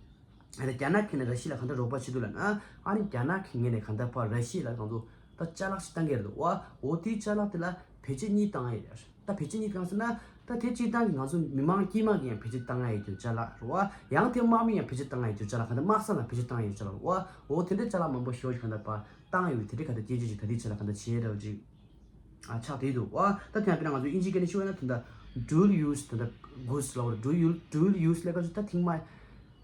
ད་རྒྱ་ནག་གིས་ནས་ར་ཤི་ཡ་ལ་གང་འདྲ་རོགས་པ་བྱེད་འདུག་ལབ་ན། ཨ་ནི་རྒྱ་ནག་གི་ངོས་ནས་གང་ལྟར་ཕར་ར་ཤི་ཡ་ལ་ང་ཚོ་ད་ཅ་ལག་ཞིག་བཏང་གི་རེད་འདུག་བ། འོ་དེའི་ཅ་ལག་དེ་ལ་བེད་སྤྱོད་གཉིས་བཏང་ཡ་ཡོད། ད་བེད་སྤྱོད་གཉིས་བཏང་ཟེར་ན། ད་དེ་སྤྱིར་བཏང་གི་ང་ཚོ་མི་མང་དཀྱུས་མ་གི་ཡང་བེད་སྤྱོད་བཏང་ཡ་ཡོད་རྒྱུ་ཅ་ལག་རེད་བ། ཡང་དེ་དམག་མི་ཡང་བེད་སྤྱོད་བཏང་ཡ་ཡོད་རྒྱུ་ཅ་ལག་གང་ལྟར་དམག་ས་ལ་བེད་སྤྱོད་བཏང་ཡ་ཡོད་རྒྱུ་ཅ་ལག་རེད་བ། འོ་དེ་འདྲའི་ཅ་ལག་མང་པོ་ཞེ་པོ་ཞིག་གང་ལྟར་ཕར་བཏང་ཡ་ཡོད། དེ་འདྲའི་གང་ལྟར་སྐྱོན་བརྗོད་ཅིག་ད་ལྟའི་ཆ་ལ་གང་ལྟར་བྱས་རེད་བ་ཅིག་ཨ་ཆགས་བསྡད་འདུག་བ། ད་དེ་ཡང་དཔེར་ན་ང་ཚོ་དབྱིན་ཇིའི་སྐད་ནས་ཞུ་བ་ན་དེ་འདྲ་dual use དེ་འདྲ་goods ལབ་པ་རེད། dual use dual use ལབ་སྐབས་སུ་ད་ཐེངས་མ་བེད་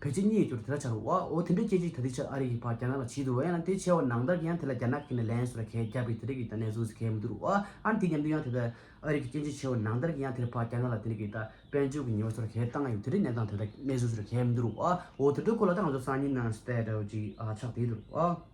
སྤྱོད་གཉིས་ཡོད་རྒྱུ་རེད། དེ་འདྲ་ཆགས་རེད་བ། འོ་དེ་འདྲའི་སྐད་ཆ་ད་ལྟའི་ཆར་ཨ་རི་གིས་ཕར་རྒྱ་ནག་ལ་བྱས་འདུག་བ། ཡང་ན་དེ་བྱས་པ་ནང་ལྟར་གྱི་ཡང་དེ་ལ་རྒྱ་ནག་གིས་ནས་ལན་སོགས་ལ་གས་བརྒྱབ་པའི་དེ་འདྲ་གི་ད་གནས་ཚུལ་ཞིག་གས་མི་འདུག་རེད་བ། ཨ་ནི་དེ་མཉམ་དུ་ཡང་དེ་ལ་ཨ་རི་གིས་སྐྱོན་བརྗོད་བྱས་པ་ནང་ལྟར་གྱི་ཡང་དེ་ལ་ཕར་རྒྱ་ནག་ལ་དེ་འདྲ་གི་ད་དཔལ་འབྱོར་གྱི་ཉེས་པ་སོགས་ལ་གས་བཏང་ཡོད། དེ་འདྲའི་གནས་སྟངས་དེ་འདྲ་གནས་ཚུལ་ཞིག་ལ་གས་མི་འདུག་རེད་བ། འོ་དེ་འདྲའི་སྐོར་ལ་ད་ང་ཚོ་སང་ཉིན་ནང་སྟེ་འདྲ་བོ་ཅིག་ཨ་ཆགས་བསྡད་འདུག་རེད་བ།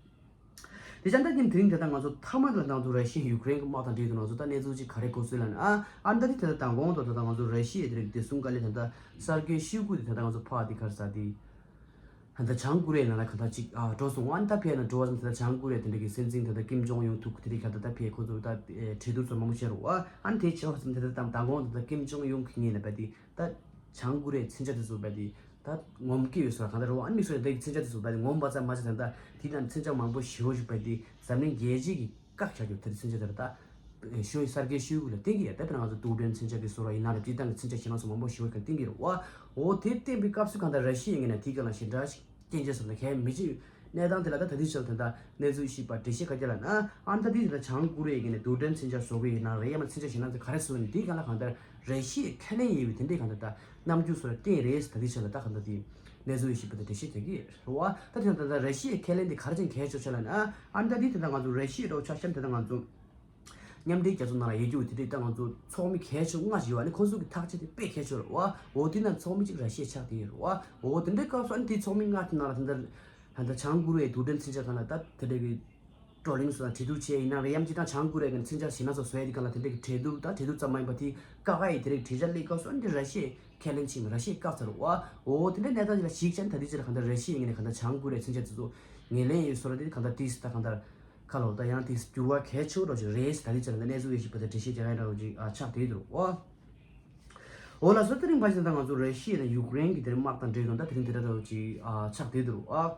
དེ་བཞིན་ད་ཉིན་དེ་རིང་དེ་ལྟར་ང་ཚོ་མཐའ་མ་དེ་ལ་ང་ཚོ་ར་ཤི་ཡ་ཡུཀ་རེན་གྱི་དམག་དང་འབྲེལ་དུ་ང་ཚོ་ད་གནས་ཚུལ་ཅིག་ག་རེ་གོ་སོང་ལབ་ན། ཨ་ཨ་ད་དེ་དེ་ལྟར་མདང་དགོང་དུ་ད་ལྟ་ང་ཚོ་ར་ཤི་ཡ་དེ་རིང་བདེ་སྲུང་བཀའ་བློན་ད་ལྟ་སར་གེ་ཤོའི་གུ་དེ་ད་ལྟ་ང་ཚོ་ཕར་དེ་ག་རེ་ཟེར་དེ་ད་ལྟ་བྱང་ཀོ་རི་ཡའི་ནང་ལ་གང་ལྟར་ཅིག་ཨ་འགྲོ་སོང་། ཨ་ནི་ད་ཕེབས་ན་འགྲོ་བ་ཙམ་དེ་ལྟར་བྱང་ཀོ་རི་ཡ་དེ་འདྲ་གི་སྲིད་འཛིན་ད་ལྟ་ཀིམ་ཇོང་ཡུང་ཐུག་དེ་རིང་གང་ལྟར་ད་ཕེབས། ཁོ་ཚོ་ད་གྲོས་བསྡུར་ཚོ་མང་པོ་བྱས་རེད་བ། ཨ་ནི་དེ་བྱས་པ་ཙམ་དེ་ལྟར་ད་མདང་དགོང་དེ་ལྟར་ཀིམ་ཇོང་ཡུང་གི་ངོས་ནས་བལྟས་དེ། ད་བྱང་ཀོ་རི་ཡའི་མཚོན་ཆ་དེ་ཚོ་བལྟས་དེ་ད་ངོམ་གྱི་ཡོད་ཟེར་བ་གང་ལྟར་རེད་བ། ཨ་ནི་མི་སུ་རེད་འདི་མཚོན་ཆ་དེ་ཚོ་བལྟས་དེ་ངོམ་པ་ཙམ་མ་ཟད་ད་ལྟ་དེ་དང་མཚོན་ཆ་མང་པོ་ཞེ་པོ་ཞིག་བལྟས་དེ་འཛམ་གླིང་རྒྱལ་སྤྱི་གིས་བཀག་བཞག་རྒྱུ་དེ་མཚོན་ཆ་དེ་རེད། ད་ཤོའི་སར་གེ་ཤོའི་གུ་ལ་བསྟན་གྱི་ཡོད། ད་དཔེར་ན་ང་ཚོ་རྡུལ་ཕྲན་མཚོན་ཆ་གི་བཟོ་གྲྭ་ཡིན་ན་རེད། སྤྱིར་བཏང་གི་མཚོན་ཆ་ཞེ་ན་སོགས་མང་པོ་ཞེ་པོ་ཞིག་བསྟན་གྱི་རེད་བ། འོ་དེ་བསྟན་པའི་སྐབས་སུ་གང་ལྟར་ར་ཤི་ཡའི་ངོས་ནས་དེའི་སྒང་ལ་ཞེ་དྲག་ཞིག་སྐྱོན་བརྗོད་ཟེར་ན་གལ་མི་ཆེ། གནས་སྟངས་དེ་ལ་ད་ད་ལྟའི་ཆར་དེ་འདྲ་གནས་ཚུལ་ཞིག་པ་འགྲེལ་བཤད་ག་རྒྱ་ལ་ན། ཨ་ནི་ད་ལྟའི་དེ་འདྲ་བྱང་ཀོ་རི་ཡའི་ངོས་ནས་རྡུལ་ཕྲན་མཚོན་ཆ་བཟོ་གི་ཡོད་ན་རེད། ཡང་ན་མཚོན་ཆ་ཞེ་ན་ཚོ་ག་རེ་བཟོ་ནི་དེའི་སྒང་ལ་གང་ལྟར་ར་ཤི་ཡའི་ཁས་ལེན་ཡོད་པའི་དེ་འདྲའི་གང་ལྟར་ད་རྣམ་འགྱུར་སོགས་ལ་བསྟན་རེད། ད་ལྟའི་ཆར་ལ་ད་གང་ལྟར་དེ་གནས་ཚུལ་ཞིག་པ་དེ་འགྲེལ་བཤད་རྒྱག་གི་རེད་བ། ད་དེ་ད་ལྟ་ར་ཤི་ཡའི་ཁས་ལེན་དེ་ག་རེ་ཅན་གལ་ཆེ་ཆེ་ལ་ན། ཨ་ནི་ད་ལྟའི་དེ་འདྲ་ང་ཚོ་ར་ཤི་ཡ་འདྲ་བོ་ཆ་བཞག་ན་དེ་འདྲ་ང་ཚོ་མཉམ་འབྲེལ་རྒྱལ་ཚོགས་ནང་ལ་ཡོད་རྒྱུ་དེ་འདྲའི་ད་ང་ཚོ་ཚོགས་མི་གལ་ཆེ་ལྔ་ཞིག་ཡོད་པ། ཨ་ནི་ཁོང་ཚོ་གི་ཐག་གཅོད་དེ་དཔེ་གལ་ཆེ་རེད་བ། འོ་དེ་ན་ཚོགས་མི་གཅིག་ར་ཤི་ཡ་ཆགས་བསྡད་ཡོད་རེད་བ། འོ་དེ་འདྲའི་སྐབས་སུ་ཨ་ནི་དེ་ཚོགས་མི་ལྔ་དེ་ནང་ལ་དེ་འདྲ་ད་ལྟ་བྱང་ཀོ་རི་ཡའི་རྡུལ་ཕྲན་མཚོན་ཆ་སྒང་ལ་ད་དེ་འདྲ་གི་བགྲོ་གླེང་སོགས་དང་གྲོས་བསྡུར་བྱས་ཡིན་ན་རེད། ཡང་སྤྱིར་བཏང་བྱང་ཀོ་རི་ཡ་གི་མཚོན་ཆ་ཞེ་ན་ཚོ་བཟོ་ཡ་དེ་སྒང་ལ་དེ་འདྲ་གི་གྲོས་བསྡུར་དང་གྲོས་བསྡུར་ཙམ་མ་ཡིན་པ་དེ་ཀ་ཁ་ཡི་དེ་འདྲ་གི་གྲོས་འཆར་སླེབས་སྐབས་སུ་ཨ་ནི་དེ་ར་ཤི་ཡས་ཁས་ལེན་བྱས་མེད། ར་ཤི་ཡས་བཀག་ཚར་རེད་བ། འོ་དེ་འདྲའི་གནས་སྟངས་ཅིག་ལ་གཞིགས་བྱས་ན་ད་ལྟའི་ཆར་ལ་གང་ལྟར་ར་ཤི་ཡའི་ངོས་ནས་གང་ལྟར་བྱང་ཀོ་རི་ཡའི་མཚོན་ཆ་དེ་ཚོ་ངོས་ལེན་ཡོད་བཟོ་འདྲ་དེ་གང་ལྟར་ཏིས་ད་གང་ལྟར་ཁ་ལོ་ད་ཡང་ཏིས་འགྱུར་བ་གལ་ཆེ་བོ་འདྲ་ཞིག་རེད། ད་ལྟའི་ཆར་ལ་གནས་ཚུལ་ཡོད་ཞིག་པ་དེ་འགྲེལ་བཤད་རྒྱག་ཡ་འདྲ་བོ་ཅིག་ཨ་ཆགས་བསྡད་འདུག་བ། འོ་ལགས་སོ། དེ་རིང་ཕལ་ཆེར་ད་ང་ཚོ་ར་ཤི་ཡ་དང་ཡུཀ་རེན་གྱི་དེར་དམག་དང་འབྲེལ་དང་ད་དེ་རིང་དེ་འདྲ་འདྲ་བོ་ཅིག་ཨ་ཆགས་བསྡད་འདུག་ཨ།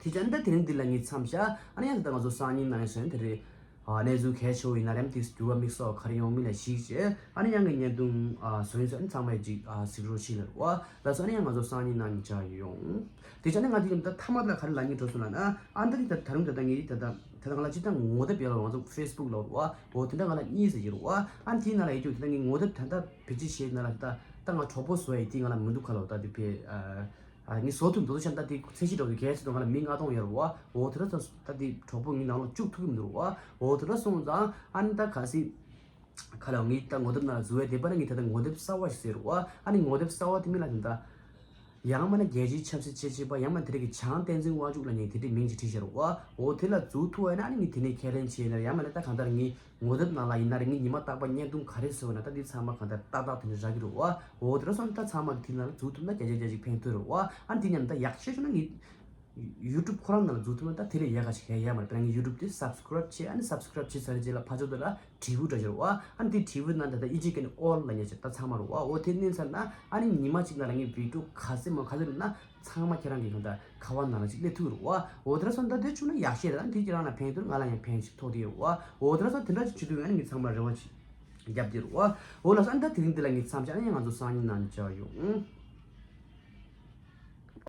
དེ་བྱས་ན་ད་དེ་རིང་འདི་ལ་ངས་མཚམས་བཞག་ཨ་ནི་ཡང་ད་ང་ཚོ་སང་ཉིན་ནང་ཡང་སོན་དེ་རེད། ཨ་གནས་ཚུལ་གལ་ཆེ་བོ་ཡིན་ན་རེམ་དེ་འགྱུར་བ་དམིགས་བསལ་ག་རེ་ཡོང་མིན་ལ་གཞིགས་བྱས་ཨ་ནི་ཡང་གི་བརྙན་ཐུང་ཨ་བཟོ་ཡིན་ཚོ་ཨ་ནི་ཚང་མས་ཅིག་ཨ་གཟིགས་རོགས་བྱེད་ལ་རེད་བ། ལགས་སོ། ཨ་ནི་ཡང་ང་ཚོ་སང་ཉིན་ནང་ཡང་མཇལ་ཡོང་། དེ་བྱས་ན་ང་འདི་ཡིན་ད་མཐའ་མ་ལ་ག་རེ་ལབ་སྙིང་འདོད་སོང་ལབ་ན། ཨ་ནི་ད་རིང་ད་ད་རུང་ད་ལྟ་ངས་ད་ད་ད་ད་ང་ལ་སྤྱིར་བཏང་ངོ་དེབ་ཡོད་ལ་ང་ཚོ་ཕེ་སི་བུག་ལ་རེད་བ། འོ་དེ་འདྲ་ང་ལ་གཉིས་ཟེར་གྱི་རེད་བ། ཨ་ནི་དེའི་ནང་ལ་ཡོད་རྒྱུ་དེ་ད་ངས་ངོ་དེབ་ད་ད་བེད་སྤྱོད་བྱས་ན་ལ་ད་ད་ང་གྲོགས་པོ་བཟོ་ཡ་ཡི་དེའི་ནང་ལ་མི་འདུག་ག་ལ། ད་དེ་བེད་ཨ་ངས་བཟོ་ཐུབ་འདུག་ཤ་ད་དེ་ཚད་གཞི་འདྲ་བོ་གལ་ཆེ་འདུག་ང་ལ་མི་ལྔ་སྟོང་ཡོད་རེད་བ། འོ་དེ་འདྲ་ད་དེ་གྲོགས་པོ་ངའི་ནང་ལ་བཅུག་ཐུབ་ཀྱི་མི་འདུག་རེད་བ། འོ་དེ་འདྲ་སོང་ཙང་ཨ་ནི་ད་གལ་སྲིད་ག་ལ་ངས་ད་ངོ་དེབ་ནང་ལ་འཛུལ་བའི་དེ་པ་ན་ངས་ད་ལྟ་ངོ་དེབ་གསར་བ་ཞིག་ཟེར་རེད་བ། ཨ་ནི་ངོ་དེབ་གསར་བ་དེ་མིན་ལ་དེ་འདྲ་ཡང་མིན་ན་རྒྱལ་སྤྱིའི་ཆབ་སྲིད་དཔྱད་ཞིབ་པ་ཡང་མིན་ན་དེ་འདྲ་གི་བྱང་བསྟན་འཛིན་དབང་ཕྱུག་ལབ་མཁན་དེ་འདྲའི་མིང་ཅིག་བྲིས་བཞག་རེད་བ། འོ་དེ་ལ་འཛུལ་ཐུབ་པ་ཡིན་ན་ཨ་ནི་ངས་དེ་ནས་ཁས་ལེན་བྱས་ན་ཡང་མིན་ན་ད་གང་ལྟར་ངས་ངོ་དེབ་ནང་ལ་ཡིན་ན་རེད། ངས་ཉི་མ་རྟག་པར་བརྙན་ཐུང་ག་རེ་བཟོས་ན་ད་འདི་ཚང་མ་གང་ལྟར་ཏག་ཏག་དེ་འདྲ་རག་གི་རེད་བ། འོ་དེ་འདྲ་སོང་ད་ཚང་མ་གི་དེ་ནང་ལ་འཛུལ་ཐུབ་ན་བརྒྱ་ཆ་བརྒྱ་ཅིག་ཕན་ཐོགས་རེད་བ། ཨ་ནི་དེ་མཉམ་ད་ཡག་ཤོས་བྱུང་ན་ངས་ཡུ་ཊུབ་ཁོ་རང་ནང་ལ་འཛུལ་ཐུབ་ན་ད་དེ་ལས་ཡག་ག་ཞིག་ཡ་ཡ་མ་རེད། དཔེར་ན་ངས་ཡུ་ཊུབ་དེ་སབ་སི་ཀ་རབ་བྱས། ཨ་ནི་སབ་སི་ཀ་རབ་བྱས་ཚར་རྗེས་ལ་ཕར་ཕྱོགས་དེ་ལ་དྲིལ་བུ་འདྲ་ཞིག་རེད་བ། ཨ་ནི་དེ་དྲིལ་བུ་ནང་ད་ལྟ་དབྱིན་ཇིའི་སྐད་ནས་ཨོལ་ལབ་མཁན་ཞིག་ད་ཚང་མ་རེད་བ། འོ་དེ་མནན་ཚར་ན་ཨ་ནི་ཉི་མ་གཅིག་ནང་ལ་ངས་བི་ཌིའོ་ག་ཚད་མང་ག་ཚོད་ཡོད་ན་ཚང་མ་ཁྱེད་རང་གི་གང་ལྟར་ཁ་པར་ནང་ལ་ཅིག་སླེབས་ཐུབ་རེད་བ། འོ་དེ་འདྲ་སོང་ད་དེ་བྱུང་ན་ཡག་ཤོས་རེད། ཨ་ནི་དེ་ཁྱེད་རང་ལ་ཕན་ཐོགས་ང་ལ་ཡང་ཕན་ཞིག་ཐོགས་དེ་ཡོད་བ། འོ་དེ་འདྲ་སོང་དེ་འདྲ་ཅིག་བྱེད་ཐུབ་ཡོད་ན་ངས་ཚང་མ་རེ་བ་ཅིག་རྒྱབ་དེ་རེད་བ། འོ་ལགས་སོ། ཨ་ནི་ད་དེ་རིང་འདི་ལ་ངས་མཚམས་བཞག་ཨ་ནི་ང་ཚོ་སང་ཉིན་ནང་མཇལ་ཡོང་།